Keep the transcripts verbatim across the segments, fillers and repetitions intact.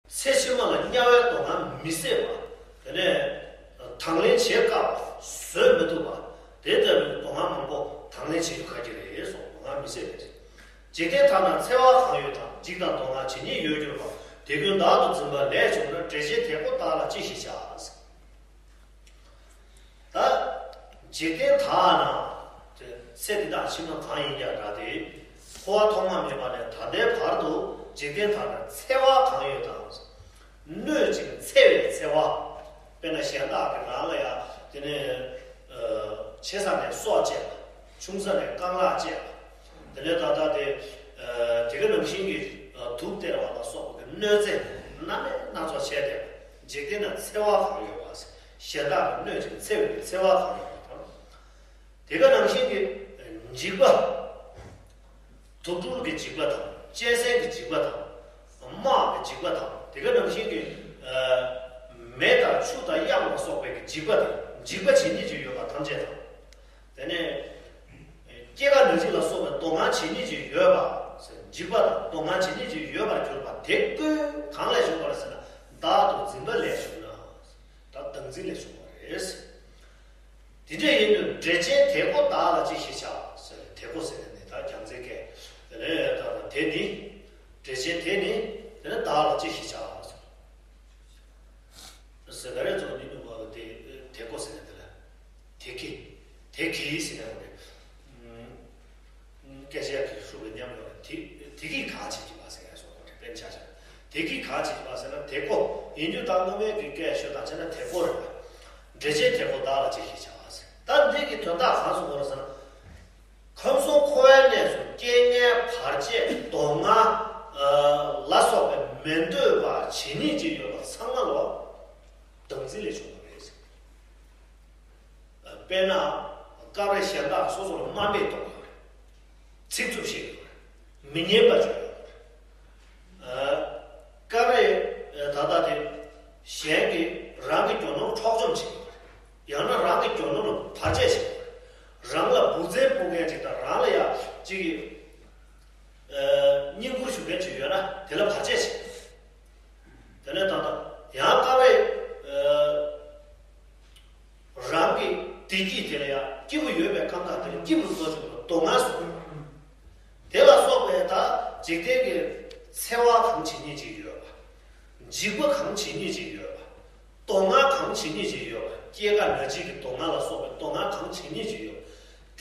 ཚེ་ཕྱི་མ་ལ་དམྱལ་བའི་སྡུག་བསྔལ་མི་བཟད་པ། དེ་ནས་དང་ལེན་བྱེད་དཀའ་བ། བཟོད་མི་ཐུབ་པ། དེ་ལྟ་བུའི་སྡུག་བསྔལ་མང་པོ་དང་ལེན་བྱེད་རྒྱུ་ཁག་གི་རེད་གསུངས། སྡུག་བསྔལ་མི་བཟད་པ་རེད། འཇིག་རྟེན་ཐ་ན་འཚེ་བ་གང་ཡོད་དང་། འཇིགས་དང་སྡུག་བསྔལ་ཇི་སྙེད་ཡོད་གྱུར་པ། དེ་ཀུན་བདག་ཏུ་འཛིན་པ་ལས་བྱུང་ན། འགྲེལ་ཆེན་དེ་ཀོ་བདག་ལ་ཅི་ཞིག་བྱ། ད་འཇིག་རྟེན་དག་ན། ཚེ་འདི་དང་ཕྱི་མ་གང་ཡིན་ཀྱང་འདྲ་སྟེ། འཁོར་བ་ཐོག་མ་མེད་པ་ནས་ད་ལྟའི་བར་དུ་འཇིག་རྟེན་དག་ན་འཚེ་བ་གང་ཡོད་དང་། གནོད་ཅིང་འཚེ་བའི་འཚེ་བ། དཔེར་ན་གཞན་དག་གིས་རང་ལ་ཡང་དེ་ནས་ཆེ་ས་ནས་སྲོག་བཅད་པ། ཆུང་ས་ནས་རྐང་ལག་བཅད་པ། དེ་ནས་ད་ལྟ་དེ་དེ་ག་ནང་བཞིན་གྱི་དུག་སྟེར་བ་ལ་སོགས་པ་གི་གནོད་འཚེ་སྣ་མིན་སྣ་ཚོགས་བྱས་ཏེ། འཇིག་རྟེན་ན་འཚེ་བ་གང་ཡོད་པ། གཞན་དག་གིས་གནོད་ཅིང་འཚེ་བའི་འཚེ་བ་གང་ཡོད་པ་དང་། དེ་ག་ནང་བཞིན་གྱི་འཇིགས་པ། དུག་སྦྲུལ་གྱི་འཇིགས་པ་དང་། གཅན་གཟན་གྱི་འཇིགས་པ་དང་། དམག་གི་འཇིགས་པ་དང་། དེ་ག་ནང་བཞིན་གྱི་མེ་དང་ཆུ་དང་གཡང་ལ་སོགས་པའི་གི་འཇིགས་པ་དང་། འཇིགས་པ་ཇི་སྙེད་ཅིག་ཡོད་པ་ཐམས་ཅད་དང་། དེ་ནས་སྐྱེ་རྒ་ན་འཆི་ལ་སོགས་པའི་སྡུག་བསྔལ་ཇི་སྙེད་ཅིག་ཡོད་པ། འཇིགས་པ་དང་སྡུག་བསྔལ་ཇི་སྙེད་ཅིག་ཡོད་པར་གྱུར་པ་དེ་ཀུན་གང་ལས་བྱུང་བ་རེད་ཟེར་ན། བདག་ཏུ་འཛིན་པ་ལས་བྱུང་ན། ད་བདག་འཛིན་ལས་བྱུང་བ་རེད། དེ་འདྲ་ཡིན་དུས་འགྲེལ་ཆེན་དེ་ཀོ་བདག་ལ་ཅི་ཞིག་བྱ་ཟེར། དེ་ཀོ་ཟེར་ནས་ནི་ད་རྒྱལ་མཚན་སྐད། དེ་ལས་ད་དེ་ནི། འགྲེལ་ཆེན་དེ་ནི། དེ་ནི་བདག་ལ་ཅི་ཞིག་བྱ་ཟེར། ཟེར་ག་རེ་ཚོ་ནི་ནུ་བ་དེ་དེ་ཀོ་ཟེར་ནས་དེ་ལ། དེ་ཀི། དེ་ཀི་ཟེར་ནས་དེ། སྐད་ཆ་གི་ཤུགས་ལ་ཉམས་ཡོང་བ་དེ་དེ་ཀི་གང་བྱེད་ཀྱི་མ་ཟེར་ཡ་སོགས་པ་དེ་དཔེར་ན་ཆ་བཞག་དེ་ཀི་གང་བྱེད་ཀྱི་མ་ཟེར་ན་དེ་ཀོ་ཡིན་རྒྱུ་དང་སྔོན་མའི་གི་སྐད་ཤོད་དང་བྱས་ན་དེ་ཀོ་རེད་པ། འགྲེལ་ཆེན་དེ་ཀོ་བདག་ལ་ཅི་ཞིག་བྱ་བ་ཟེར། ད་འདི་གི་དོན་དག་གང་གསུང་བ་རེད་ཟེར་ན། ཁམས་གསུམ་འཁོར་བའི་གནས་སུ་རྐྱེན་ངན་བར་ཆད་སྡུག་བསྔལ་ལ་སོགས་པའི་མི་འདོད་པ་ཇི་སྙེད་ཅིག་ཡོད་པ་ཚང་མ་ལོ། བདག་འཛིན་ལས་བྱུང་བ་རེད་ཟེར། དཔེར་ན། སྐབས་རེ་གཞན་དག་སོ་སོར་དམའ་འབེབས་གཏོང་ཡོད་རེད། ཚིག་རྩུབ་བཤད་ཡོད་རེད། མི་སྙན་པ་བརྗོད་ཡོད་རེད། སྐབས་རེ་ད་ལྟ་དེ་གཞན་གྱིས་རང་གི་རྒྱུ་ནོར་འཕྲོག་བཅོམ་བྱེད་ཡོད་རེད། ཡང་ན་རང་གི་རྒྱུ་ནོར་ལ་བར་ཆད་བྱེད་ཡོད་རེད། རང་ལ་འབུ་རྫས་སྤུ་མཁན་ཅིག་དང་རང་ལ་ཡང་ཅིག་གིས་བསྙེན་བཀུར་ཞུ་མཁན་ཅིག་ཡོད་ན་དེ་ལ་བར་ཆད་བྱེད་ཡོད་རེད། དེ་ནས་ད་ལྟ་ཡང་སྐབས་རེ་རང་གི་བདེ་སྐྱིད་དེ་ལ་ཡང་སྐྱིད་པོ་ཡོད་པའི་ཁམས་དང་དེ་ལ་སྐྱིད་པོ་བཟོ་བཅུག་པ་སྡུག་བསྔལ་བཟོ་དགོས། དེ་ལ་སོགས་པའི་ད་འཇིག་རྟེན་གྱི་འཚེ་བ་གང་ཇི་སྙེད་ཅིག་ཡོད་པ། འཇིགས་པ་གང་ཇི་སྙེད་ཅིག་ཡོད་པ། སྡུག་བསྔལ་གང་ཇི་སྙེད་ཅིག་ཡོད་པ། སྐྱེ་རྒ་ན་འཆི་གི་སྡུག་བསྔལ་ལ་སོགས་པའི་སྡུག་བསྔལ་གང་ཇི་སྙེད་ཅིག་ཡོད་པ།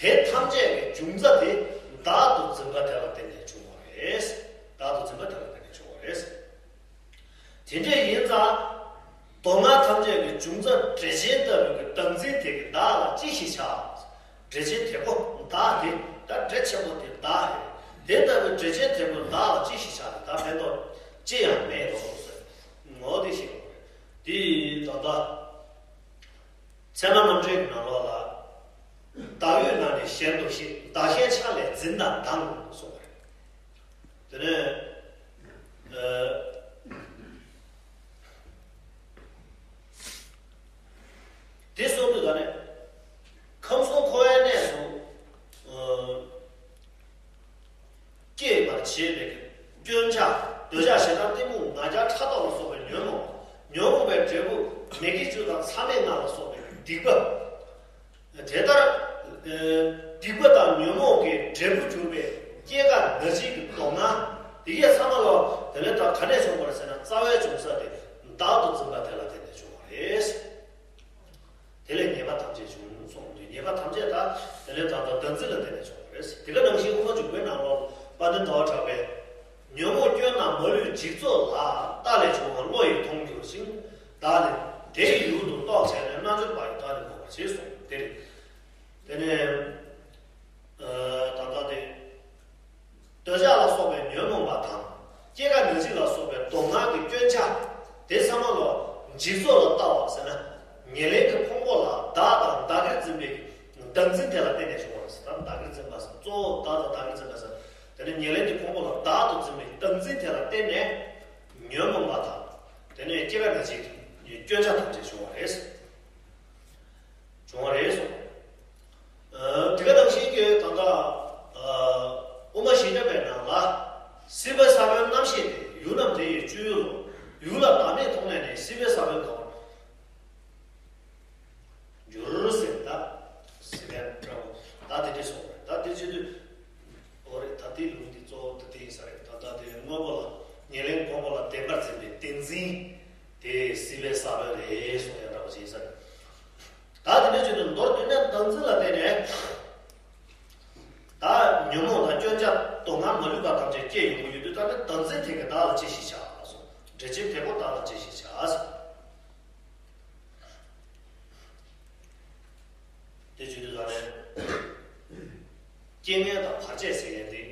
དེ་ཐམས་ཅད་ཀྱི་འབྱུང་རྩ་དེ་བདག་ཏུ་འཛིན་པ་དེ་ལ་བརྟེན་ནས་བྱུང་བ་རེད། བདག་ཏུ་འཛིན་པ་དེ་ལ་བརྟེན་ནས་བྱུང་བ་རེད། དེ་འདྲ་ཡིན་ཙང་། སྡུག་བསྔལ་ཐམས་ཅད་ཀྱི་འབྱུང་རྩ་འགྲེལ་ཆེན་ལྟ་བུའི་གི་བདག་འཛིན་དེ་གིས་བདག་ལ་ཅི་ཞིག་བྱ། འགྲེལ་ཆེན་དེ་ཀོ་བདག་དེ་ད་འགྲེལ་ཆེན་པོ་དེ་བདག་རེད། དེ་ལྟ་བུའི་འགྲེལ་ཆེན་དེ་ཀོ་བདག་ལ་ཅི་ཞིག་བྱ་དེ་ད་ཕན་ཐོགས་ཅི་ཡང་མེད་རོ་ཟེར། ངོ་དེ་ཞིག་རེད། དེ་ད་ལྟ་ཚད་མ་རྣམ་འགྲེལ་གྱི་ནང་ལོགས་ལ། བདག་ཡོད་ན་ནི་གཞན་དུ་ཤེས། བདག་གཞན་ཆ་ལས་འཛིན་དང་སྡང་གསུངས་པ་རེད། དེ་ནས། དེ་གསུངས་དུས་ད་ནས། ཁམས་གསུམ་འཁོར་བའི་གནས་སུ། སྐྱེད་པར་བྱེད་པའི་སྐྱོན་ཆ། འདོད་ཆགས་ཞེ་སྡང་གཏི་མུག་ང་རྒྱལ་ཕྲག་དོག་ལ་སོགས་པའི་ཉོན་མོངས། ཉོན་མོངས་པའི་འབྲས་བུ་མི་དགེ་བཅུ་དང་མཚམས་མེད་ལྔ་ལ་སོགས་པའི་སྡིག་པ། དེ་ལྟར། སྡིག་པ་དང་ཉོན་མོངས་ཀྱི་འབྲས་བུ་གྱུར་པའི་སྐྱེ་རྒ་ན་འཆི་གི་སྡུག་བསྔལ་འདི་གས་ཚང་མ་ལོ། དེ་ལས་ད་ག་ནས་བྱུང་བ་རེད་ཟེར་ན་རྩ་བའི་འབྱུང་ས་དེ་བདག་ཏུ་འཛིན་པ་དེ་ལ་བརྟེན་ནས་བྱུང་བ་རེད། དེ་ལས་ཉེས་པ་ཐམས་ཅད་བྱུང་གསུངས་དུས་ཉེས་པ་ཐམས་ཅད་ད་དེ་ལས་ད་ལྟ་བདག་འཛིན་ལ་བརྟེན་ནས་བྱུང་བ་རེད། དེ་ག་ནང་བཞིན་དབུ་མ་འཇུག་པའི་ནང་ལོ་དཔལ་ལྡན་ཟླ་བ་གྲགས་པས། ཉོན་མོངས་སྐྱོན་རྣམས་མ་ལུས་འཇིག་ཚོགས་ལ། རྟ་ལས་བྱུང་བ་བློ་ཡིས་མཐོང་འགྱུར་ཞིང་། བདག་ནི་དེ་ཡི་ཡུལ་དུ་རྟོག་བྱས་ནས། རྣལ་འབྱོར་པ་ཡིས་བདག་ནི་འགོག་པར་བྱེད་གསུངས་དེ་རེད། དེ་ནས་ད་ལྟ་དེ། འདོད་ཆགས་ལ་སོགས་པའི་ཉོན་མོངས་པ་དང་། སྐྱེ་རྒ་ན་འཆི་ལ་སོགས་པའི་སྡུག་བསྔལ་གྱི་སྐྱོན་ཆ། དེ་ཚང་མ་ལོ། འཇིག་ཚོགས་ལ་ལྟ་བ་ཟེར་ན། ཉེར་ལེན་གྱི་ཕུང་པོ་ལ་བདག་དང་བདག་གིར་འཛིན་པའི་བདག་འཛིན་དེ་ལ་བརྟེན་ནས་བྱུང་བ་ཟེར། ད་བདག་གིར་འཛིན་པ་ཟེར་གཙོ་བོ་བདག་དང་བདག་གིར་འཛིན་པ་ཟེར། དེ་ནས་ཉེར་ལེན་གྱི་ཕུང་པོ་ལ་བདག་ཏུ་འཛིན་པའི་བདག་འཛིན་དེ་ལ་བརྟེན་ནས། ཉོན་མོངས་པ་དང་། དེ་ནས་སྐྱེ་རྒ་ན་འཆི་གི་སྐྱོན་ཆ་ཐམས་ཅད་བྱུང་བ་རེད། བྱུང་བ་རེད་གསུངས། དེ་ག་ནང་བཞིན་གྱི་ད་ལྟ་དབུ་མ་བཞི་བརྒྱ་པའི་ནང་ལ། སྲིད་པ་ས་བོན་རྣམ་ཤེས་ཏེ། ཡུལ་རྣམས་དེ་ཡི་སྤྱོད་ཡུལ་ལོ། ཡུལ་ལ་བདག་མེད་མཐོང་ནས་ནི། སྲིད་པའི་ས་བོན་གང་བར་འགྱུར་ཟེར། ད་སྲིད་པའི་འདྲ་བོ་ད་དེ་འདྲ་སོང་བས། ད་དེ་བྱེད་དུས། འོ་རེད། ད་དེའི་ལུང་འདི་གཙོ་བོ་ད་དེ་ཡིན་ས་རེད། ད་ད་དེ་དངོས་པོ་ལ་ཉེར་ལེན་སྒོམ་པ་ལ་བདེན་པར་འཛིན་པའི་བདེན་འཛིན་དེ་སྲིད་པའི་ས་བོན་རེད་གསུངས་ཡ་འདྲ་བོ་ཞིག་ཡིན་ས་རེད། ད་དེ་འདྲ་བྱེད་དུས་མདོར་བསྡུས་ན་བདག་འཛིན་ལ་བརྟེན་ནས། ད་ཉོན་མོངས་དང་སྐྱོན་ཆ་དོན་སྔར་མ་ལུས་པ་ཐམས་ཅད་སྐྱེ་ཡོང་གི་ཡོད་དུས། ད་ནི་བདག་འཛིན་དེ་གིས་བདག་ལ་ཅི་ཞིག་བྱ་ལ་སོགས། འགྲེལ་ཆེན་དེ་ཀོ་བདག་ལ་ཅི་ཞིག་བྱ་ཟེར། དེ་བརྗོད་དུས་ད་ནི། རྐྱེན་ངན་དང་བར་ཆད་ཟེར་ཡས་དེ།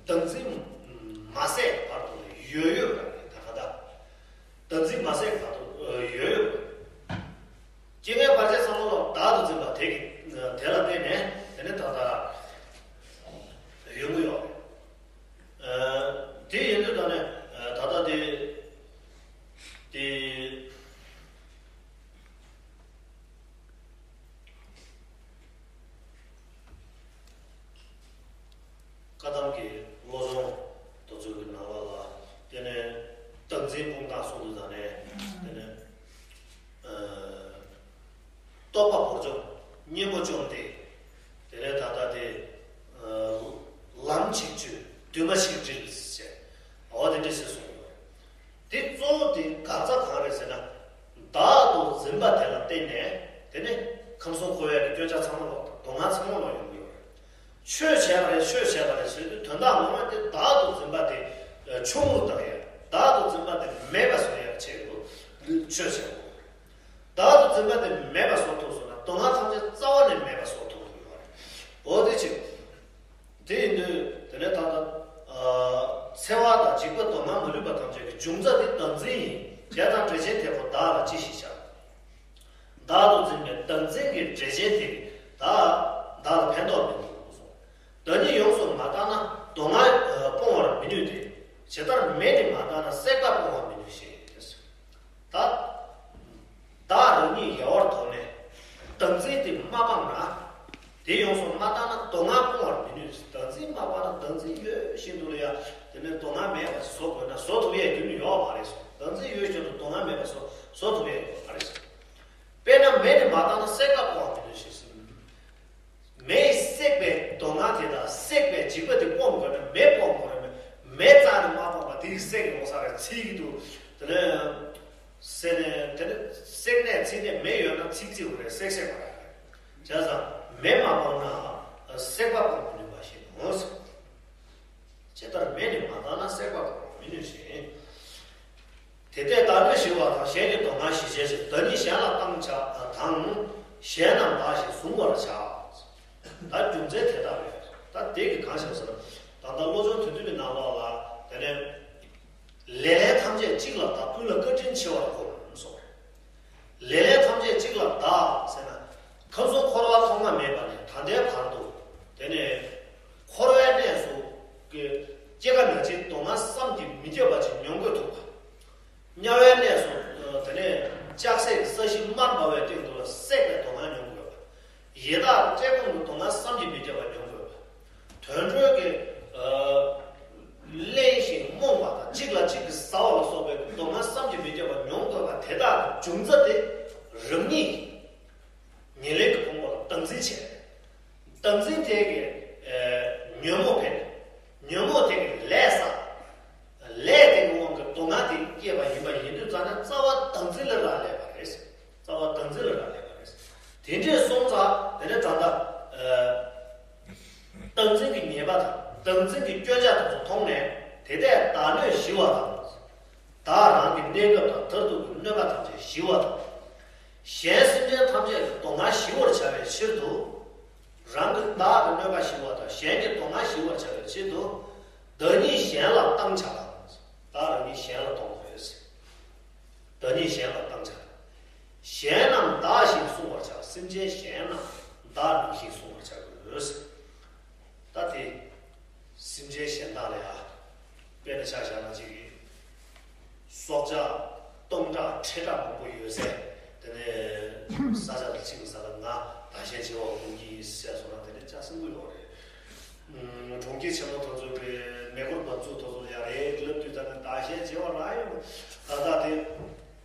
བདག་འཛིན་མ་ཟད་བར་དུ་ཡོད་ཡོད་པ་རེད། ད་ག་ད། བདག་འཛིན་མ་ཟད་བར་དུ་ཡོད་ཡོད་པ་རེད། རྐྱེན་ངན་བར་ཆད་ཚང་མ་ལ་བདག་ཏུ་འཛིན་པ་དེ་གི་དེ་ལ་བརྟེན་ནས་དེ་ནི་ད་ལྟ་ཡོང་གི་ཡོད་རེད། ཨ། དེ་ཡིན་དུས་ད་ནི་ད་ལྟ་དེ་དེ། བཀའ་གདམས་ཀྱི་བློ་སྦྱོང་དེ་ཚོ་གི་ནང་ལོགས་ལ། དེ་ནས་བདག་འཛིན་སྤོང་སྟངས་གསུང་དུས་ད་ནས། དེ་ནས་ཨ། རྟོག་པ་བོར་ཆོག་གཉེན་པོ་བཅོམ་སྟེ། དེ་ནས་ད་ལྟ་དེ་ཨ། ལམ་ཆིག་བརྒྱུད་འདུས་མ་བྱས་འབྲེལ་ཟེར། འོ་དེ་འདྲ་ཞིག་གསུངས་ཡོད་རེད། དེ་གཙོ་བོ་དེ་འགག་རྩ་གང་རེད་ཟེར་ན། བདག་ཏུ་འཛིན་པ་དེ་ལ་བརྟེན་ནས་དེ་ནི་ཁམས་གསུམ་འཁོར་བའི་སྐྱོན་ཆ་ཚང་མ་ལོག་དང་སྡུག་བསྔལ་ཚང་མ་ལོག་ཡོང་གི་ཡོད་རེད། ཆོས་བྱས་པ་རེད། ཆོས་བྱས་པ་རེད་ཟེར་དུས་དོན་དག་ངོ་མ་དེ་བདག་ཏུ་འཛིན་པ་དེ་ཆུང་རུ་བཏང་ཡ། བདག་ཏུ་འཛིན་པ་དེ་མེད་པ་བཟོ་ཡ་ཆེད་དུ་ཆོས་བྱས་པ་རེད། བདག་ཏུ་འཛིན་པ་དེ་མེད་པ་བཟོ་ཐུབ་སོང་ན་སྡུག་བསྔལ་ཐམས་ཅད་རྩ་བ་ནས་མེད་པ་བཟོ་ཐུབ་ཀྱི་ཡོད་རེད། འོ་དེ་ཆེད། དེ་ཡིན་དུས་དེ་ནས་ད་ལྟ་ཨ། འཚེ་བ་དང་འཇིགས་པ་སྡུག་བསྔལ་མ་ལུས་པ་ཐམས་ཅད་ཀྱི་འབྱུང་རྩ་དེ་བདག་འཛིན་ཡིན། བྱས་ཙང་འགྲེལ་ཆེན་དེ་ཀོ་བདག་ལ་ཅི་ཞིག་བྱ། བདག་ཏུ་འཛིན་པའི་བདག་འཛིན་གྱི་འགྲེལ་ཆེན་དེ་གིས་བདག་བདག་ལ་ཕན་ཐོགས་མི་འདུག་གསུངས། བདག་ཉིད་ཡོངས་སུ་མ་བརྟགས་ན་སྡུག་བསྔལ་སྤོང་བར་མི་ནུས་ཏེ། ཇི་ལྟར་མེ་ནི་མ་བརྟགས་ན་སྲེག་པ་སྤོང་བར་མི་ནུས་ཞེས། ད། བདག་རང་ཉིད་ཡལ་བར་དོར་ནས་བདག་འཛིན་དེ་མ་སྤངས་ན། དེ་ཡོངས་སུ་མ་བརྟགས་ན་སྡུག་བསྔལ་སྤོང་བར་མི་ནུས། བདག་འཛིན་མ་སྤངས་ན་བདག་འཛིན་ཡོད་བཞིན་དུ་ལ་ཡ་དེ་ནས་སྡུག་བསྔལ་མེད་པ་བཟོ་དགོས་ན་བཟོ་ཐུབ་ཡས་རྒྱུ་ནི་ཡོད་མ་རེད་གསུངས། བདག་འཛིན་ཡོད་བཞིན་དུ་སྡུག་བསྔལ་མེད་པ་བཟོ་བཟོ་ཐུབ་ཡས་ཡོད་མ་རེད་གསུངས། དཔེར་ན་མེ་ནི་མ་བརྟགས་ན་སྲེག་པ་སྤོང་བར་མི་ནུས་ཞེས་གསུངས། མེས་བསྲེགས་པའི་སྡུག་བསྔལ་དེ་དང་བསྲེགས་པའི་འཇིགས་པ་དེ་སྤོང་དགོས་ན་མེ་སྤོང་དགོས་རེད། མེ་རྩ་ནས་མ་སྤངས་པ་དེ་ཡིས་བསྲེགས་ཡོང་ས་རེད། ཚིག་གི་འདུག་དེ་ནས་བསྲེགས་ནས་དེ་ནས་བསྲེགས་ནས་ཚིག་ནས་མེ་ཡོད་ན་ཚིག་ཚིག་དགོས་རེད། བསྲེགས་བསྲེགས་པ་རེད། བྱས་ཙང་མེ་མ་སྤངས་ན་སྲེག་པ་སྤོང་མི་ནུས་པ་ཞིག་ཡོང་ཟེར། ཇི་ལྟར་མེ་ནི་མ་བརྟགས་ན་སྲེག་པ་སྤོང་མི་ནུས་ཤིང་། དེ་ལྟས་བདག་གནོད་ཞི་བ་དང་། གཞན་གྱི་སྡུག་བསྔལ་ཞི་བྱའི་ཕྱིར། བདག་ཉིད་གཞན་ལ་བཏང་བྱ་དང་། གཞན་རྣམས་བདག་བཞིན་གཟུང་བར་བྱ། ད་རྒྱུ་མཚན་དེ་ལྟ་བས། ད་དེ་གི་གང་ཞིག་ཟེར་ན། ད་ལྟ་བློ་སྦྱོང་དོན་བསྡུས་ཀྱི་ནང་ལོགས་ལ་དེ་ནས། ལེ་ལན་ཐམས་ཅད་གཅིག་ལ་བདག་ཀུན་ལ་བཀའ་དྲིན་ཆེ་བར་སྒོམ་གསུངས། ལེ་ལན་ཐམས་ཅད་གཅིག་ལ་བདག་ཟེར་ན། ཁམས་གསུམ་འཁོར་བ་ཐོག་མ་མེད་པ་ནས་ད་ལྟའི་བར་དུ། དེ་ནས་འཁོར་བའི་གནས་སུ་གི་སྐྱེ་རྒ་ན་འཆིའི་སྡུག་བསྔལ་བསམ་གྱིས་མི་ཁྱབ་པ་ཅིག་མྱོང་དགོས་ཐུག་པ། དམྱལ་བའི་གནས་སུ་དེ་ནས་ལྕགས་སྲེག་གི་ས་གཞི་དམར་འབར་བའི་སྟེང་དུ་ལ་བསྲེགས་པའི་སྡུག་བསྔལ་མྱོང་དགོས་པ། ཡི་དྭགས་བཀྲེས་སྐོམ་གྱི་སྡུག་བསྔལ་བསམ་གྱིས་མི་ཁྱབ་པ་མྱོང་དགོས་པ། དུད་འགྲོའི་གི་ཨ་གླེན་ཞིང་རྨོངས་པ་དང་གཅིག་ལ་གཅིག་གིས་ཟ་བ་ལ་སོགས་པའི་སྡུག་བསྔལ་བསམ་གྱིས་མི་ཁྱབ་པ་མྱོང་དགོས་པ་དེ་དག་གི་འབྱུང་རྩ་དེ་རང་ཉིད་ཉེར་ལེན་གྱི་ཕུང་པོ་ལ་བདག་འཛིན་བྱས། བདག་འཛིན་དེ་གིས་ཨ་ཉོན་མོངས་འཕེལ། ཉོན་མོངས་དེ་གིས་ལས་བསགས། ལས་དེ་གི་དབང་གིས་སྡུག་བསྔལ་དེ་སྐྱེས་པ་ཡིན་པ་ཡིན་དུས་ཙ་ན་རྩ་བ་བདག་འཛིན་ལ་རག་ལས་པ་རེད། རྩ་བ་བདག་འཛིན་ལ་རག་ལས་པ་རེད། དེ་འདྲས་སོང་ཙང་དེ་ནས་ད་ལྟ་ཨ་བདག་འཛིན་གྱི་ཉེས་པ་དང་བདག་འཛིན་གྱི་སྐྱོན་ཆ་དེ་ཚོ་མཐོང་ནས་དེ་ལྟས་བདག་གནོད་ཞི་བ་དང་། བདག་རང་གི་གནས་སྐབས་དང་མཐར་ཐུག་གི་གནོད་པ་ཐམས་ཅད་ཞི་བ་དང་། གཞན་སེམས་ཅན་ཐམས་ཅད་ཀྱི་སྡུག་བསྔལ་ཞི་བར་བྱ་བའི་ཕྱིར་དུ། རང་གི་བདག་གི་གནོད་པ་ཞི་བ་དང་གཞན་གྱི་སྡུག་བསྔལ་ཞི་བར་བྱ་བའི་ཕྱིར་དུ། བདག་ཉིད་གཞན་ལ་བཏང་བྱ་དང་། བདག་རང་ཉིད་གཞན་ལ་གཏོང་དགོས། བདག་ཉིད་གཞན་ལ་བཏང་བྱ་དང་། གཞན་རྣམས་བདག་བཞིན་བསྲུང་བར་བྱ། སེམས་ཅན་གཞན་རྣམས་བདག་ནང་བཞིན་བསྲུང་བར་བྱ་དགོས། ད་དེ་སེམས་ཅན་གཞན་དག་ལ་ཡ། དཔེར་ན་ཆ་བཞག་ན་གཅིག་གིས་སྲོག་ཆགས་སྟོང་ཕྲག་ཁྲི་ཕྲག་མང་པོ་ཡོད་ས་དེ་ནས་ས་ཆ་ལ་གཅིག་གི་ས་ལ་ང་བདག་གཞན་བརྗེ་བ་སྒོམ་གྱི་ཡིན་ཟེར་སོང་ན་དེ་ནས་ལྕགས་སྲིན་པོ་ཡོད་རེད། གྲོང་ཁྱེར་ཆེན་མོ་དེ་ཚོ་གི་མེ་འཁོར་འབབ་ཚུགས་དེ་ཚོ་ལ་ཡ་རེད་ལབ་དུས་ད་ནི་བདག་གཞན་བརྗེ་བ་རང་ཡོད། ད་ལྟ་དེ་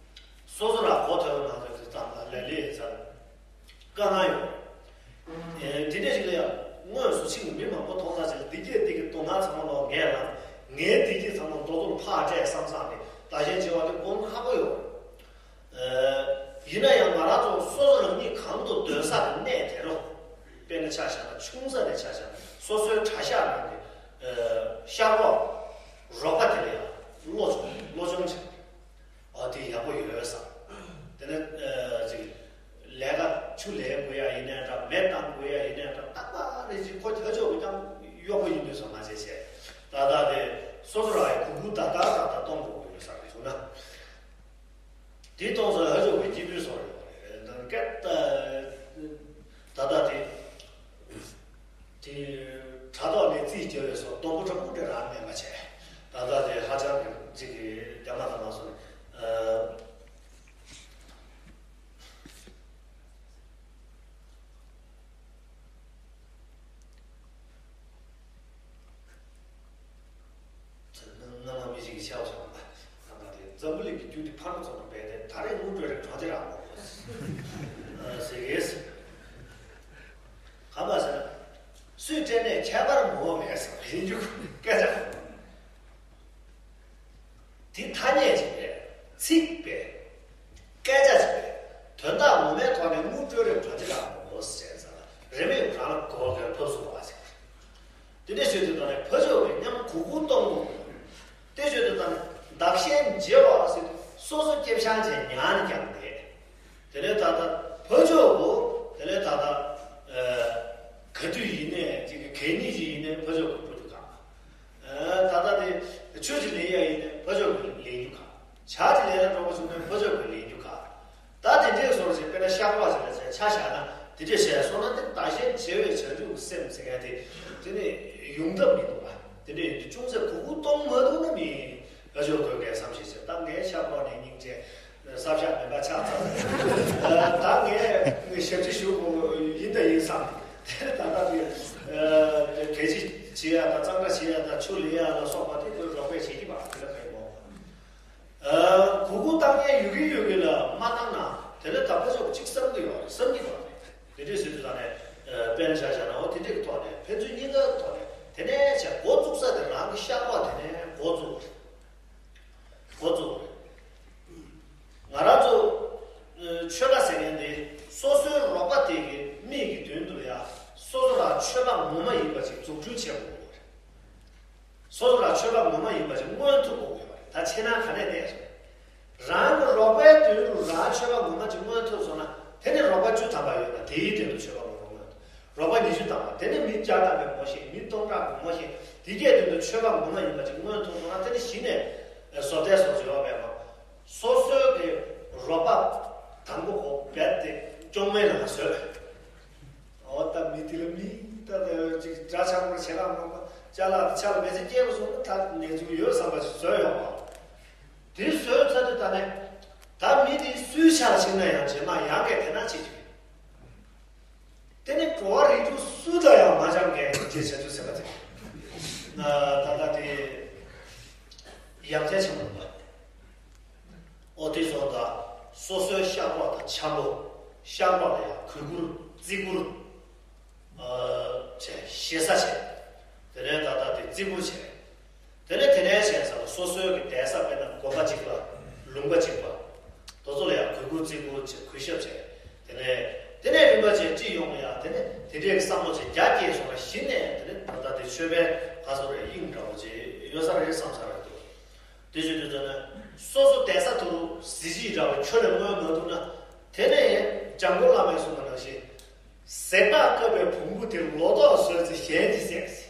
སོ་སོ་རང་གོ་ཐོས་པ་མ་ཐོས་དུས་ཙམ་ལ་ལས་ལས་ཚར། དཀའ་ངལ་ཡོད། ཨེ། དེ་འདྲ་ཞིག་ལ་ཡང་དངོས་སུ་ཕྱིན་མི་མང་པོ་མཐོང་ཚར་ཅིག་ལ་འདི་སྐད་འདི་གི་དོ་སྣང་ཚང་མ་ལོག་ངས་ལ། ངའི་བདེ་སྐྱིད་ཚང་མ་མདོ་དོར་ཕར་སྤྲད་བསམ་བསམ་ནས་བདག་གཞན་བརྗེ་བ་དེ་དཀོན་ཁག་པོ་ཡོད། ཨེ། ཡིན་ན་ཡང་ང་རང་ཚོ་སོ་སོ་རང་ཉིད་གང་དུ་སྡོད་ས་གི་གནས་དེ་རུ། དཔེར་ན་ཆ་བཞག་ན་ཆུང་ས་ནས་ཆ་བཞག་ན་སོ་སོའི་གྲྭ་ཤག་ནང་གི་ཨེ། ཤག་རོགས། རོགས་པ་དེ་ལ་ཡང་བློ་སྦྱོང་བློ་སྦྱོང་བྱེད། ཨ། དེ་ཡག་པོ་ཡོད་བསམ། དེ་ནས་ཨ་ཅིག་ལས་ཀ་ཆུ་ལས་དགོས་ཡ་ཡིན་ནའི་འདྲ། མེ་བཏང་དགོས་ཡ་ཡིན་ནའི་འདྲ། རྟག་པར་རེ་ཅིག་ཁོ་ཁྱོད་ཆོག་གི་ཀྱང་གཡོག་པོ་ཡིན་དུས་སོང་ང་བྱས་བྱས། ད་ལྟ་དེ་སོ་སོ་རང་གི་གུ་གུ་ད་ད་ད་ད་གཏོང་དགོས་ཀྱི་ཡོད་བསམ་གི་བྱུང་ན། དེ་གཏོང་ས་ཧ་ཅོག་གི་སྐྱིད་སྡུག་སོགས་ཡོད་རེད། ད་སྐད་ད་ད་ད་དེ། དེ་དྲ་ཐོག་ནས་རྩིས་རྒྱབ་པའི་སོགས་སྡོང་པོ་ཕྲ་མོ་དེ་རང་མེད་པ་བྱས། ད་ལྟ་དེ་ཧ་ཅང་གི་ཅིག་གི་རྒྱ་མ་དང་མ་སོང་། ཨ། སྔ་མ་མི་ཞིག་གིས་ཆའོ་ཆའོ་ལ། ང་ང་དེ་འཛམ་བུ་གླིང་གི་རྒྱུད་དེ་ཕར་འགྲོ་ཚུར་འགྲོ་བས་ཏེ། ད་རེས་དངུལ་སྤྲོད་རེས་གྲོང་ཁྱེར་རང་མོ་ཟེར་གེ་ཟེར། ག་པར་ཟེར་ན། སུས་སྤྲད་ནས་ཁྱད་པར་མོ་མེད་ཟེར་བ་ཡིན་རྒྱུ་སྐད་ཆ། དེ་ཐ་སྙད་ཅིག་རེད། ཚིག་པས། སྐད་ཆ་ཅིག་རེད། དོན་དག་ངོ་མའི་ཐོག་ནས་དངུལ་སྤྲོད་རེས་གྲོང་ཁྱེར་རང་མོ་ཟེར་ཟེར་ལ་རེ་མེད་རང་ལ་གོ་བ་ག་ཕབ་སུ་བ་ཟེར། དེ་འདྲ་ཞུས་དུས་ད་ནས་ཕ་ཕྱོགས་ཀྱིས་མཉམ་གུ་གུ་གཏོང་དགོས། དེ་ཞུས་དུས་ད་ནས་བདག་གཞན་བརྗེ་བ་ཟེར་དུས་སོ་སོ་སྐྱེ་བྱང་ཆེ་ཉར་ནས་ཀྱང་བསྡད། དེ་ལས་ད་ལྟ་ཕ་ཕྱོགས་གོ། དེ་ལས་ད་ལྟ་ཨ་ག་དུས་ཡིན་ནའི་ཅིག་གི་གད་སྙིགས་ཅིག་ཡིན་ནའི་ཕ་ཕྱོགས་གོ་སྤོ་རྒྱུ་གང་། ཨ་ད་ལྟ་དེ་ཆུ་ཅིག་ལེན་ཡ་ཡིན་ནའི་ཕ་ཕྱོགས་གོ་ལེན་རྒྱུ་གང་། ཇ་ཅིག་ལེན་ན་འགྲོ་དགོས་བྱུང་ནའི་ཕ་ཕྱོགས་གོ་ལེན་རྒྱུ་གང་། ད་དེ་འདྲའི་བཟོ་འདྲ་ཞིག་དཔེར་ན་ཤག་པ་ཞིག་ལ་ཆ་བཞག་ན་དེ་འདྲས་བྱས་སོང་ན། དེ་བདག་གཞན་བརྗེ་བའི་བྱང་ཆུབ་སེམས་ཟེར་མཁན་དེ་དེ་ནི་ཡོང་ཐབས་མི་འདུག་པ། དེ་འདྲས་ཡིན་དུས་ཅུང་ཟད་གུ་གུ་གཏོང་མ་ཐུབ་ན་མི་ཨ་ཅོ་དགོས་མཁན་བསམ་ཤེས་བྱས། ད་ངས་ཤག་པ་ནས་སྙིང་རྗེ་བསམ་ཤག་མེད་པ་ཆགས་ཚར། ད་ངས་ཞབས་ཕྱི་ཞུ་དགོས་ཡིན་ད་ཡིན་བསམ། དེ་ད་ལྟ་དེ་གད་ཕྱིས་བྱེད་ཡ་དང་གཙང་སྦྲ་བྱེད་ཡ་དང་ཆུ་ལེན་ཡ་ལ་སོགས་པ་དེ་ཁོས་རོགས་པས་བྱེད་ཀྱི་པ་དེ་ལ་ཕན་གོ། ཨ། གུ་གུ་བཏང་མཁན་ཡོད་ཀྱི་ཡོད་ཀྱི་ལ་མ་བཏང་ན་དེ་ལས་ད་ཕ་ཕྱོགས་གཅིག་བསམ་གྱི་ཡོད་རེད། བསམ་གྱི་ཡོད་རེད། དེ་འདྲས་ཟེར་དུས་ད་ནས་ཨ་དཔེར་ན་ཆ་བཞག་ན་འོ་དེ་འདྲས་ཀྱི་ཐོག་ནས་ཕན་ཚུན་གཉིས་ཀའི་ཐོག་ནས་དེ་ནས་བྱས་འགོ་བཙུགས་ས་དེ་རང་གི་ཤག་པ་དེ་ནས་འགོ་བཙུགས། འགོ་བཙུགས་རེད། ང་རང་ཚོ་ཨ་ཆོལ་ཁ་ཟེར་མཁན་དེ་སོ་སོའི་རོགས་པ་དེ་གི་མིག་གི་མདུན་དུ་ཡ་སོ་སོ་ལ་ཆོལ་ཁ་ངོ་མ་ཡིན་པ་ཞིག་འཛུགས་སྐྲུན་བྱེད་དགོས་རེད། སོ་སོ་ལ་ཆོལ་ཁ་ངོ་མ་ཡིན་པ་ཞིག་མངོན་ཐུབ་དགོས་ཀྱི་ཡོད་རེད། ད་ཕྱི་ནང་ག་ནས་བལྟས་རེད། རང་གི་རོགས་པའི་མདུན་དུ་རང་ཆོལ་ཁ་ངོ་མ་ཅིག་མངོན་ཐུབ་སོང་ན། དེ་ནི་རོགས་པ་བཅུ་ཐམ་པ་ཡོད་ན་དེའི་མདུན་དུ་ཆོལ་ཁ་ངོ་མ་མངོན་ཐུབ། རོགས་པ་ཉི་ཤུ་ཐམ་པ། དེ་ནི་མི་བརྒྱ་ཐམ་པས་ངོ་ཤེས། མི་སྟོང་ཕྲག་གིས་ངོ་ཤེས། དེ་གའི་མདུན་དུ་ཆོལ་ཁ་ངོ་མ་ཡིན་པ་ཅིག་མངོན་ཐུབ་སོང་ན། དེ་ནི་གཞི་ནས་བཟོ་ལྟའི་བཟོ་བཅོས་ཡོད་པས་མ། སོ་སོའི་གི་རོགས་པ་དང་པོ་གོ་རྦད་དེ་སྐྱོང་མེད་ལ་བཟོས། འོ་ད་མི་དེ་ལ་མི་ད་ལྟ་ཅིག་འདྲ་ཆགས་པོ་ཆེ་ལ་མང་པ་ཅ་ལག་ཆ་ལ་མེ་ཚེ་སྐྱེལ་བ་སོང་ན་ད་ནས་ཚུགས་ཡོད་བསམ་པ་ཞིག་བཟོས་ཡོང་བ། དེ་བཟོས་ཚར་དུས་ད་ནས་ད་མི་དེ་སུའི་ཆ་ལ་ཕྱིན་ན་ཡང་རྗེས་མ་ཡང་གས་དེ་ན་བྱེད་ཀྱི་ཡོད། དེ་ནས་འགྲོ་བ་རིགས་དྲུག་སུ་ལ་ཡང་མ་སྦྱངས་མཁན་གྱི་བྱེད་ཚུལ་ཟེར་བ་དེ། ད་ལྟ་དེ་ཡ་མཚན་ཆེན་པོ་རེད་པ། ཨོ་དེ་སོང་ཙང་སོ་སོའི་ཤག་རོགས་དང་འཆམ་པོ། ཤག་རོགས་ལ་ཡང་གུས་བཀུར་བརྩི་བཀུར་བྱས། ཞེ་ས་བྱས། དེ་ནས་ད་ལྟ་དེ་བརྩི་བཀུར་བྱས། དེ་ནས་དེ་ནས་བྱས་ཙང་སོ་སོའི་གི་བསྡད་ས་དཔེར་ན་དགོན་པ་གཅིག་པ། ལུང་པ་གཅིག་པ། དེ་ཚོ་ལ་ཡང་གུས་བཀུར་བརྩི་བཀུར་བྱས། གུས་ཞབས་བྱས། དེ་ནས་དེ་ནས་རིམ་པ་བྱས་ཅི་ཡོང་ཡང་དེ་ནས་དེ་འདྲའི་བསམ་བློ་བྱས་རྒྱ་སྐྱེས་སོང་ན། གཞི་ནས་དེ་ནས་ད་ལྟ་དེ་ཆོས་པའི་ཁ་སོ་རེ་དབྱིངས་འདྲ་བོ་ཅིག་ཡོད་ས་རེད་བསམ་ས་རེད་འདུག་དེ་བྱེད་དུས་ཙམ་ནས་སོ་སོ་བསྡད་ས་དུ་གཟི་བརྗིད་འདྲ་བོ་ཁྱོན་ནས་མངོན་མ་ཐུབ་ན། དེ་ནས་འཇམ་མགོན་བླ་མས་གསུངས་པ་ནང་བཞིན། ཟས་པ་བཀབ་པའི་བོང་བུ་དེ་ལོ་ཏོག་ཟོས་ཚེ་གཞན་གྱིས་བསད་ཟེར།